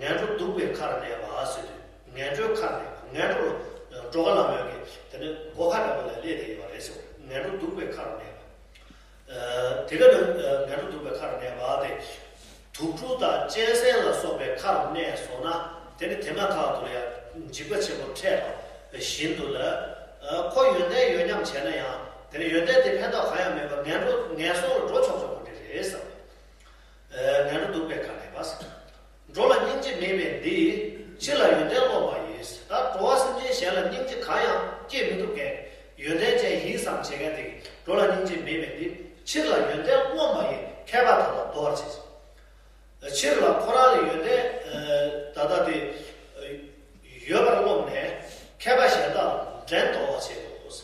ངན་འགྲོ་འདུག་པའི་ཁར་གནས་པ་ཟེར་དུས་ངན་འགྲོའི་ཁར་གནས་པ། ངན་འགྲོ་ལ་འགྲོ་ག་ལ་མོས་ཀྱི་དེ་ནི་སྒོ་ཁ་འདྲ་པོ་ལ་སླེབས་བསྡད་ཡོད་པ་རེད་ཟེར། ངན་འགྲོ་འདུག་པའི་ཁར་གནས་པ། ཨ། དེ་ག་ནི་ངན་འགྲོ་འདུག་པའི་ཁར་གནས་པ་དེ། དུག་སྦྲུལ་དང་གཅན་གཟན་ལ་སོགས་པའི་ཁར་གནས་སོང་ན། དེ་ནི་དེ་མ་ཐག་ཏུ་ལ་ཡང་འཇིགས་པ་ཆེན་པོ་འཕྲད་པ་བཞིན་དུ་ལ། ཨ། ཁོ་ཡོན་ཏན་ཡོད་སྙམ་བྱས་ན་ཡང་དེ་ནི་ཡོན་ཏན་དེ་ཕན་ཐོགས་གང་ཡང་མེད་པར་ངན་འགྲོ་ངན་སོང་ལ་འགྲོ་ཆོག་ཆོག་པ་དེ་རེད་བསམ། ཨ། ངན་འགྲོ་འདུག་པའི་ཁར་གནས་པ། འགྲོ་ལ་སྙིང་རྗེ་མེད་པས་འདི། ཕྱིར་ལ་ཡོན་ཏན་སློབ་པ་ཡིས། ད་འགྲོ་བ་སེམས་ཅན་གཞན་ལ་སྙིང་རྗེ་གང་ཡང་སྐྱེ་མི་ཐུབ་མཁན། ཡོན་ཏན་ཅན་ཡིན་བསམ་བྱེད་མཁན་དེ་གིས་འགྲོ་ལ་སྙིང་རྗེ་མེད་པས་འདི། ཕྱིར་ལ་ཡོན་ཏན་སློབ་པ་ཡིས། མཁས་པ་དག་ལ་དོར་བར་བྱེད། ཕྱིར་ལ་ཁོ་རང་ལ་ཡོན་ཏན་ད་ལྟ་དེ་ཡོད་པར་རློམ་ནས་མཁས་པ་གཞན་དག་ལ་འགྲན་ཟློག་པར་བྱེད་དོ།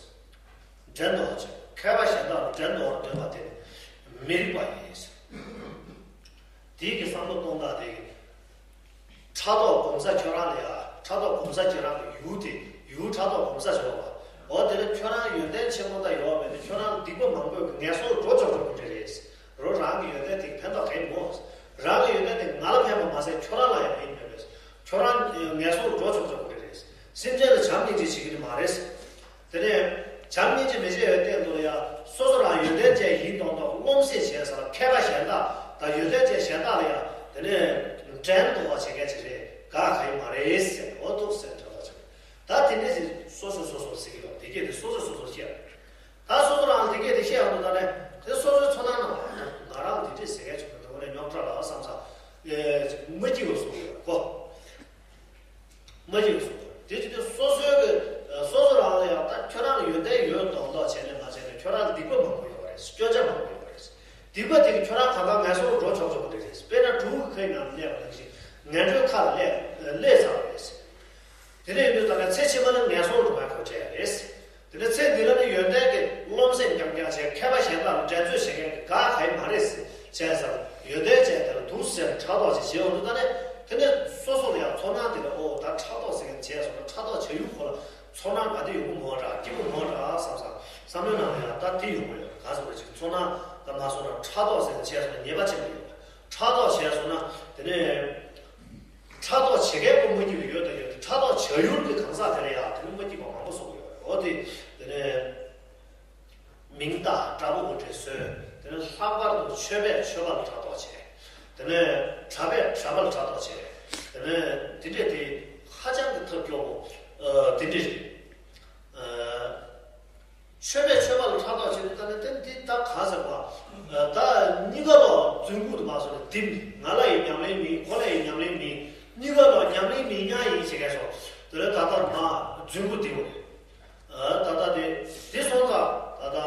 འགྲན་ཟློག་བྱེད། མཁས་པ་གཞན་དག་ལ་འགྲན་ཟློག་པར་འདོད་པ་དེ་ནི་མི་རིགས་པ་ཡིན། དེའི་གི་བསམ་བློ་གཏོང་སྟངས་དེ་གི་ཕྲག་དོག་སྒོམ་ས་ཁྱོད་རང་ལ་ཡ། ཕྲག་དོག་སྒོམ་ས་ཁྱོད་རང་གི་ཡུལ་དེ་ཡུལ་ཕྲག་དོག་སྒོམ་ས་བྱེད་པ། འོ་དེ་ལ་ཁྱོད་རང་ཡོན་ཏན་ཆེན་པོ་འདྲ་ཡོད་པས་ནི་ཁྱོད་རང་ལ་སྡིག་པ་མང་པོས་ངན་སོང་འགྲོ་ཆོག་ཆོག་གི་རེད། རོ་རང་གི་ཡོན་ཏན་དེ་ཕན་ཐོགས་གང་ཡང་མེད། རང་གི་ཡོན་ཏན་དེ་ང་ལ་ཕན་པ་མ་ཟད་ཁྱོད་རང་ལ་ཡང་ཕན་མེད་པས། ཁྱོད་རང་ངན་སོང་འགྲོ་ཆོག་ཆོག་གི་རེད། སེམས་ཅན་ལ་བྱམས་སྙིང་རྗེ་བྱེད་ཀྱི་ནི་མ་རེད། དེ་ནས་བྱམས་སྙིང་རྗེ་མི་བྱེད་པའི་སྟེང་དུ་ལ་ཡང་སོ་སོ་རང་ཡོན་ཏན་ཅན་ཡིན་མདོག་མདོག་རློམ་སེམས་བྱས་ས་ལ་མཁས་པ་གཞན་དག་དང་ཡོན་ཏན་ཅན་གཞན་དག་ལ་ཡང་དེ་ནས་འགྲན་ཟློག་པ་བྱེད་མཁན་ཅིག་རེད། དགའ་ག་ཡི་མ་རེད་ཟེར། འོ་འདུག་ཟེར་དྲན་པ་བྱུང་། ད་དེ་འདྲས་ཞིག་སོ་སོས་སོ་སོར་ཟེར་གྱི་ཡོད། དེ་སྐད་དེ་སོ་སོས་སོ་སོར་བཤད། ད་སོ་སོ་རང་ལ་དེ་སྐད་དེ་བཤད་ཡོང་དུས་ད་ནས་དེ་སོ་སོའི་ཚོར་སྣང་ནང་ང་རང་ལ་དེ་འདྲས་ཟེར་མཁན་བྱུང་། དེ་འོ་ནས་རྙོག་དྲ་ལ་བསམ་ས་མ་སྐྱིད་པ་བཟོ་གི་ཡོད་ཁོ། མ་ཡིན་གསུངས། དེ་བྱས་ཏེ་སོ་སོའི་གི་སོ་སོ་རང་ལ་ཡང་ད་ཁྱོད་རང་ལ་ཡོན་ཏན་ཡོད་མདོག་མདོག་བྱས་ནས་མ་བྱས་ནས་ཁྱོད་རང་ལ་སྡིག་པ་མང་པོ་ཡོད་པ་རེད། སྐྱོན་ཆ་མང་པོ་ཡོད་པ་རེད། སྡིག་པ་དེ་གིས་ཁྱོད་རང་གང་ག་ངན་སོང་འགྲོ་ཆོག་ཆོག་པ་རེད། དཔེར་ན་འབྲུག་གི་ཁའི་ནང་གནས་པ་ནང་བཞིན་ངན་འགྲོའི་ཁ་ལ་སླེབས་སླེབས་ཚར་བ་རེད། དེ་ནས་ཡིན་དུས་ད་ནས་ཚེ་ཕྱི་མ་ནི་ངན་སོང་འགྲོ་བའི་སྒོ་ཕྱེ་ཡ་རེད། དེ་ནས་ཚེ་འདི་ལ་ནི་ཡོན་ཏན་གྱི་རློམ་སེམས་རྐྱང་རྐྱང་བྱས། མཁས་པ་གཞན་དག་ལ་འགྲན་རྩོད་བྱེད་མཁན་གྱི་དགའ་ག་ཡི་མ་རེད་ཟེར་བྱས་ཙང་ཡོན་ཏན་ཅན་དེ་ལ་འདུག་སེ་ཕྲག་དོག་ཅིག་བྱེད་འོང་དུས་ད་ནི་དེ་ནས་སོ་སོ་ལ་ཡང་ཚོར་སྣང་དེ་ལ་ཨོ་ད་ཕྲག་དོག་ཟེར་མཁན་བྱས་སོང་ན་ཕྲག་དོག་བྱ་ཡུལ་ཁོ་ལ་ཚོར་སྣང་ག་དེ་ཡོང་གི་མོ་འདྲ་སྐྱིད་པོ་མོ་འདྲ་བསམ་བསམ་བསམ་བློའི་ནང་ལ་ཡང་ད་དེ་ཡོང་གི་ཡོད། ག་ཟེར་བ་ཅིག་ཚོར་སྣང་ད་མ་སོང་ན་ཕྲག་དོག་ཟེར་མཁན་བྱས་སོང་ན་ཉེས་པ་ཆེན་པོ་ཡོད། ཕྲག་དོག་བྱས་སོང་ན་དེ་ནས། ཕྲག་དོག་བྱེད་མཁན་པོ་མ་སྐྱིད་པ་ཡོད་དང་ཡོད་དེ་ཕྲག་དོག་བྱ་ཡུལ་གྱི་གང་ཟག་དེ་ལ་ཡང་དེ་ནི་མ་སྐྱིད་པ་མང་པོ་བཟོ་གི་ཡོད་རེད། འོ་དེ་དེ་ནས་མིང་བཏགས་དགྲ་བོ་དགོད་བྲོ་བཟོས། དེ་ནས་ལྷག་པར་དུ་ཆོས་པས་ཆོས་པ་ལ་ཕྲག་དོག་བྱས། དེ་ནས་གྲྭ་པས་གྲྭ་པ་ལ་ཕྲག་དོག་བྱས། དེ་ནས་དེ་འདྲས་དེ་ཧ་ཅང་གི་ཐབས་སྐྱོ་བོ་དེ་འདྲས་རེད། ཆོས་པས་ཆོས་པ་ལ་ཕྲག་དོག་བྱེད་དུས་ད་ནི་དེ་འདི་ད་ག་ཟེར་བ། ད་གཉིས་ཀ་ལོག་རྫུན་རྐུ་དུ་མ་སོང་ནས་དེ་ང་ལ་ཡི་ཉམས་ལེན་མིན་ཁོ་ལ་ཡི་ཉམས་ལེན་མིན་གཉིས་ཀ་ལོག་ཉམས་ལེན་མིན་ཉག་ཡིན་བྱེད་མཁན་སོང་དེ་ལ་ད་ལྟ་མ་རྫུན་རྐུ་དེ་བོ་རེད། ད་ལྟ་དེ་དེ་སོང་ཙང་ད་ལྟ་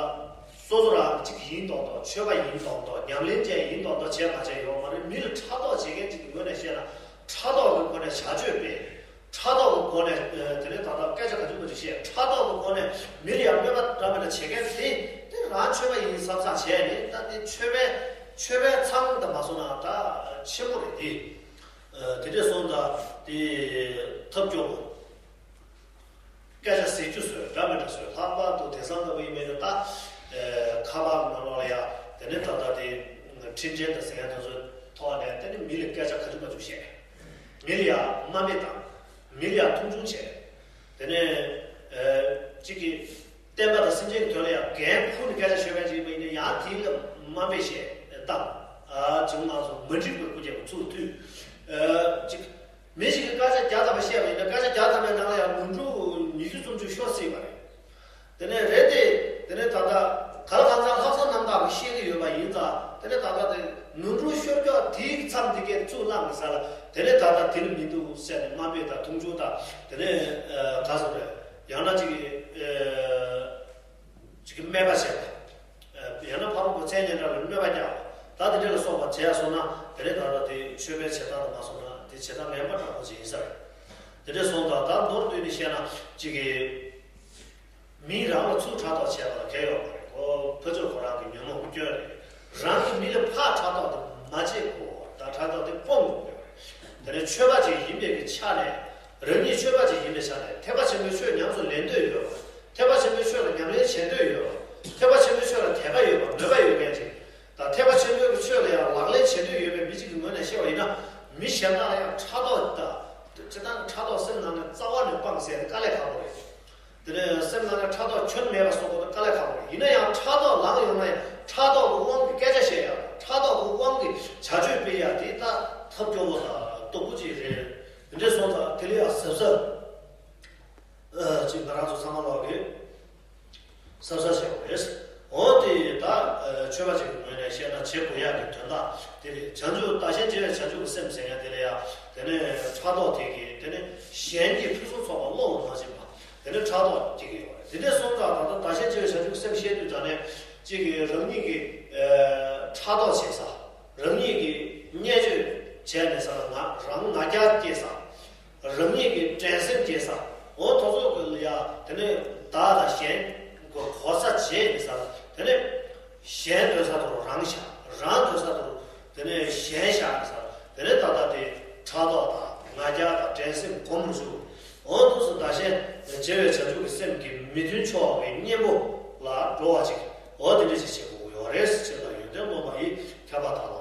སོ་སོ་རང་གཅིག་ཡིན་མདོག་མདོག་ཆོས་པ་ཡིན་མདོག་མདོག་ཉམས་ལེན་ཅན་ཡིན་མདོག་མདོག་བྱས་མ་བྱས་ཡོད་མ་རེད། མི་ལ་ཕྲག་དོག་བྱེད་མཁན་གཅིག་གི་ངོས་ནས་བཤད་ན་ཕྲག་དོག་གི་སྒོ་ནས་བྱ་སྤྱོད་སྤེལ། ཕྲག་དོག་གི་སྒོ་ནས་དེ་ནས་ད་ལྟ་སྐད་ཆ་ག་ཚོད་མ་ཚོད་བཤད། ཕྲག་དོག་གི་སྒོ་ནས་མི་ལ་ཡང་གནོད་པ་འདྲ་མི་འདྲ་བྱེད་མཁན་དེ་དེ་རང་ཆོས་པ་ཡིན་བསམ་བསམ་བྱས་ནས་ད་དེ་ཆོས་པའི་ཆོས་པའི་མཚང་དུ་མ་སོང་ན་ད་ཆེན་པོ་རེད་དེ། དེ་འདྲས་སོང་ཙང་དེ་ཐབས་སྐྱོ་བོ། སྐད་ཆ་ཟེར་རྒྱུ་བཟོས་འདྲ་མི་འདྲ་བཟོས་ལྷག་པར་དུ་དེང་སང་འདྲ་བོ་ཡིན་པས་ན་ད་ཁ་པར་ནང་ལོགས་ལ་ཡ་དེ་ནས་ད་ལྟ་དེ་འཕྲིན་ཕྲན་དང་ཟེར་མཁན་དེ་ཚོའི་ཐོག་ནས་དེ་ནས་མི་ལ་སྐད་ཆ་ག་ཚོད་མ་ཚོད་བཤད། མི་ལ་ཡ་དམའ་འབེབས་བཏང་། མི་ལ་ཡ་མཐོང་ཆུང་བྱས། དེ་ནས་གཅིག་གིས་བསྟན་པ་དང་སེམས་ཅན་གྱི་དོན་ལ་ཡ་འགན་འཁུར་ནས་སྐད་ཆ་ཤོད་མཁན་ཅིག་ཡིན་པ་ཡིན་ན་ཡང་དེ་ལ་དམའ་འབེབས་བྱས་བཏང་། ད་བྱུང་ང་ཚོ་མ་འགྲིག་པའི་སྐུ་རྒྱབ་ཚུར་མཐུད། ཨ་ཅིག་མི་ཞིག་གིས་སྐད་ཆ་བརྒྱ་ཐམ་པ་བཤད་པ་ཡིན་ན། སྐད་ཆ་བརྒྱ་ཐམ་པའི་ནང་ལ་ཡང་ནོར་འཁྲུལ་ཉི་ཤུ་སུམ་ཅུ་ཤོར་སྲིད་པ་རེད། དེ་ནས་རེད་དེ། དེ་ནས་ད་ལྟ་ག་ལ་གང་འཚམ་ལྷག་བསམ་རྣམ་དག་གིས་བཤད་ཀྱི་ཡོད་པ་ཡིན་ཙང་། དེ་ནས་ད་ལྟ་དེ་ནོར་འཁྲུལ་ཤོར་ཀྱོག་དེའི་མཚམས་དེ་གའི་གཙུག་ལག་གི་ས་ལ། དེ་ནས་ད་ལྟ་དེ་ནི་མི་འདུག་ཟེར་ནས་དམའ་འབེབས་དང་མཐོང་ཆུང་དང་། དེ་ནས་ཨ་ག་ཟེར་རེད། ཡང་ན་ཅིག་ཨ་ཅིག་སྨད་པ་བྱེད་པ། ཨ་ཡང་ན་ཕ་རོལ་པོ་མཚན་སྙན་གྲགས་ལ་གནོད་པ་རྒྱག་པ། ད་དེ་འདྲ་ལ་སོགས་པ་བྱས་སོང་ན། དེ་ནས་ད་ལྟ་དེ་ཆོས་པའི་བྱེད་སྟངས་དུ་མ་སོང་ན། དེ་བྱེད་སྟངས་ངན་པ་འདྲ་པོ་ཅིག་ཡིན་ས་རེད། དེ་འདྲ་སོང་ཙང་ད་མདོར་བསྡུས་ནས་བཤད་ན། ཅིག་གི་མི་རང་ལ་ཚུར་ཕྲག་དོག་བྱས་པ་ལ་གལ་ཡོད་མ་རེད། ཁོ་ཕར་ཕྱོགས་ཁོ་རང་གི་ཉོན་མོངས་སྐྱོན་རེད། རང་གིས་མི་ལ་ཕར་ཕྲག་དོག་དེ་མ་བྱེད་དགོས་པ་དང་། ཕྲག་དོག་དེ་སྤོང་དགོས་པ་རེད། དེ་ནས་ཆོས་པ་ཅིག་ཡིན་པའི་གི་ཆ་ནས། རང་ཉིད་ཆོས་པ་ཅིག་ཡིན་པའི་ཆ་ནས། ཐེག་པ་ཆེན་པོའི་ཆོས་ཉམས་སུ་ལེན་འདོད་ཡོད་པ། ཐེག་པ་ཆེན་པོའི་ཆོས་ལ་ཉམས་ལེན་བྱེད་འདོད་ཡོད་པ། ཐེག་པ་ཆེན་པོའི་ཆོས་ལ་དད་པ་ཡོད་པ། མོས་པ་ཡོད་མཁན་ཅིག་དང་། ཐེག་པ་ཆེན་པོའི་གི་ཆོས་ལ་ཡང་ལག་ལེན་བྱེད་འདོད་ཡོད་པའི་མི་གཅིག་གི་ངོས་ནས་བཤད་པ་ཡིན་ན། མི་གཞན་དག་ལ་ཡང་ཕྲག་དོག་དང་། སྤྱིར་བཏང་ཕྲག་དོག་སེམས་ནང་ནས་རྩ་བ་ནས་སྤངས་ཟེར་དཀའ་ལས་ཁག་པོ་རེད། དེ་ནས་སེམས་ནང་ནས་ཕྲག་དོག་ཁྱོན་མེད་པ་བཟོ་དགོས་ན་དཀའ་ལས་ཁག་པོ་རེད། ཡིན་ན་ཡང་ཕྲག་དོག་ལངས་ཡོང་ན་ཡང་། ཕྲག་དོག་གི་དབང་གིས་སྐད་ཆ་བཤད་ཡ། ཕྲག་དོག་གི་དབང་གིས་བྱ་སྤྱོད་སྤེལ་ཡ་དེ་ད་ཐབས་སྐྱོ་པོ་དང་སྡུག་པོ་ཅིག་རེད། དེ་འདྲ་སོང་ཙང་དེ་ལ་ཡང་གཟབ་གཟབ་ཨ་ཅིག་ང་རང་ཚོ་ཚང་མ་ལོག་གི་གཟབ་གཟབ་བྱེད་དགོས་རེད། འོ་དེ་ད་ཨ་ཆོས་པ་ཅིག་གི་ངོས་ནས་བཤད་ན་བྱེད་དགོས་ཡག་གི་དོན་དག་དེ་རེད། བྱང་ཆུབ་བདག་གཞན་བརྗེ་བའི་བྱང་ཆུབ་ཀྱི་སེམས་ཟེར་ཡ་དེ་ལ་ཡ། དེ་ནས་ཕྲག་དོག་དེ་གིས། དེ་ནས་གཞན་གྱི་ཕུན་སུམ་ཚོགས་པ་བློ་ལ་མ་བྱེད་པ། དེ་ནས་ཕྲག་དོག་སྐྱེ་གི་ཡོད་རེད། དེ་འདྲ་སོང་ཙང་ད་ལྟ་བདག་གཞན་བརྗེ་བའི་བྱང་ཆུབ་ཀྱི་སེམས་བཤད་དུས་ཙ་ནས། གཅིག་གིས་རང་ཉིད་ཀྱི་ཨ་ཕྲག་དོག་བྱེད་ས། རང་ཉིད་ཀྱི་བརྙས་བཅོས་བྱས་ནས་ས་ལ་ང་རང་ང་རྒྱལ་སྐྱེ་ས། རང་ཉིད་ཀྱི་འགྲན་སེམས་སྐྱེ་ས། འོ་དེ་ཚོ་གི་ལ་ཡ། དེ་ནས་བདག་དང་གཞན་གྱི་གོ་ས་བརྗེས་ནས་ས་ལ། དེ་ནས་གཞན་འདོད་ས་དེ་རུ་རང་བཞག་རང་འདོད་ས་དེ་རུ། དེ་ནས་གཞན་བཞག་ནས་ས་ལ། དེ་ནས་ད་ལྟ་དེ་ཕྲག་དོག་དང་ང་རྒྱལ་དང་འགྲན་སེམས་སྒོམ་རུ་ཚུགས། འོ་དེ་ཚོ་བདག་གཞན་བརྗེ་བའི་བྱང་ཆུབ་ཀྱི་སེམས་ཀྱི་མི་མཐུན་ཕྱོགས་ཀྱི་གཉེན་པོ་ལ་འགྲོ་བ་ཅིག་འོ་དེ་འདྲ་ཅིག་བྱེད་དགོས་ཀྱི་ཡོད་རེད་ཅེས་དང་། ཡོན་ཏན་སློབ་མ་ཡིས་མཁས་པ་དག་ལ།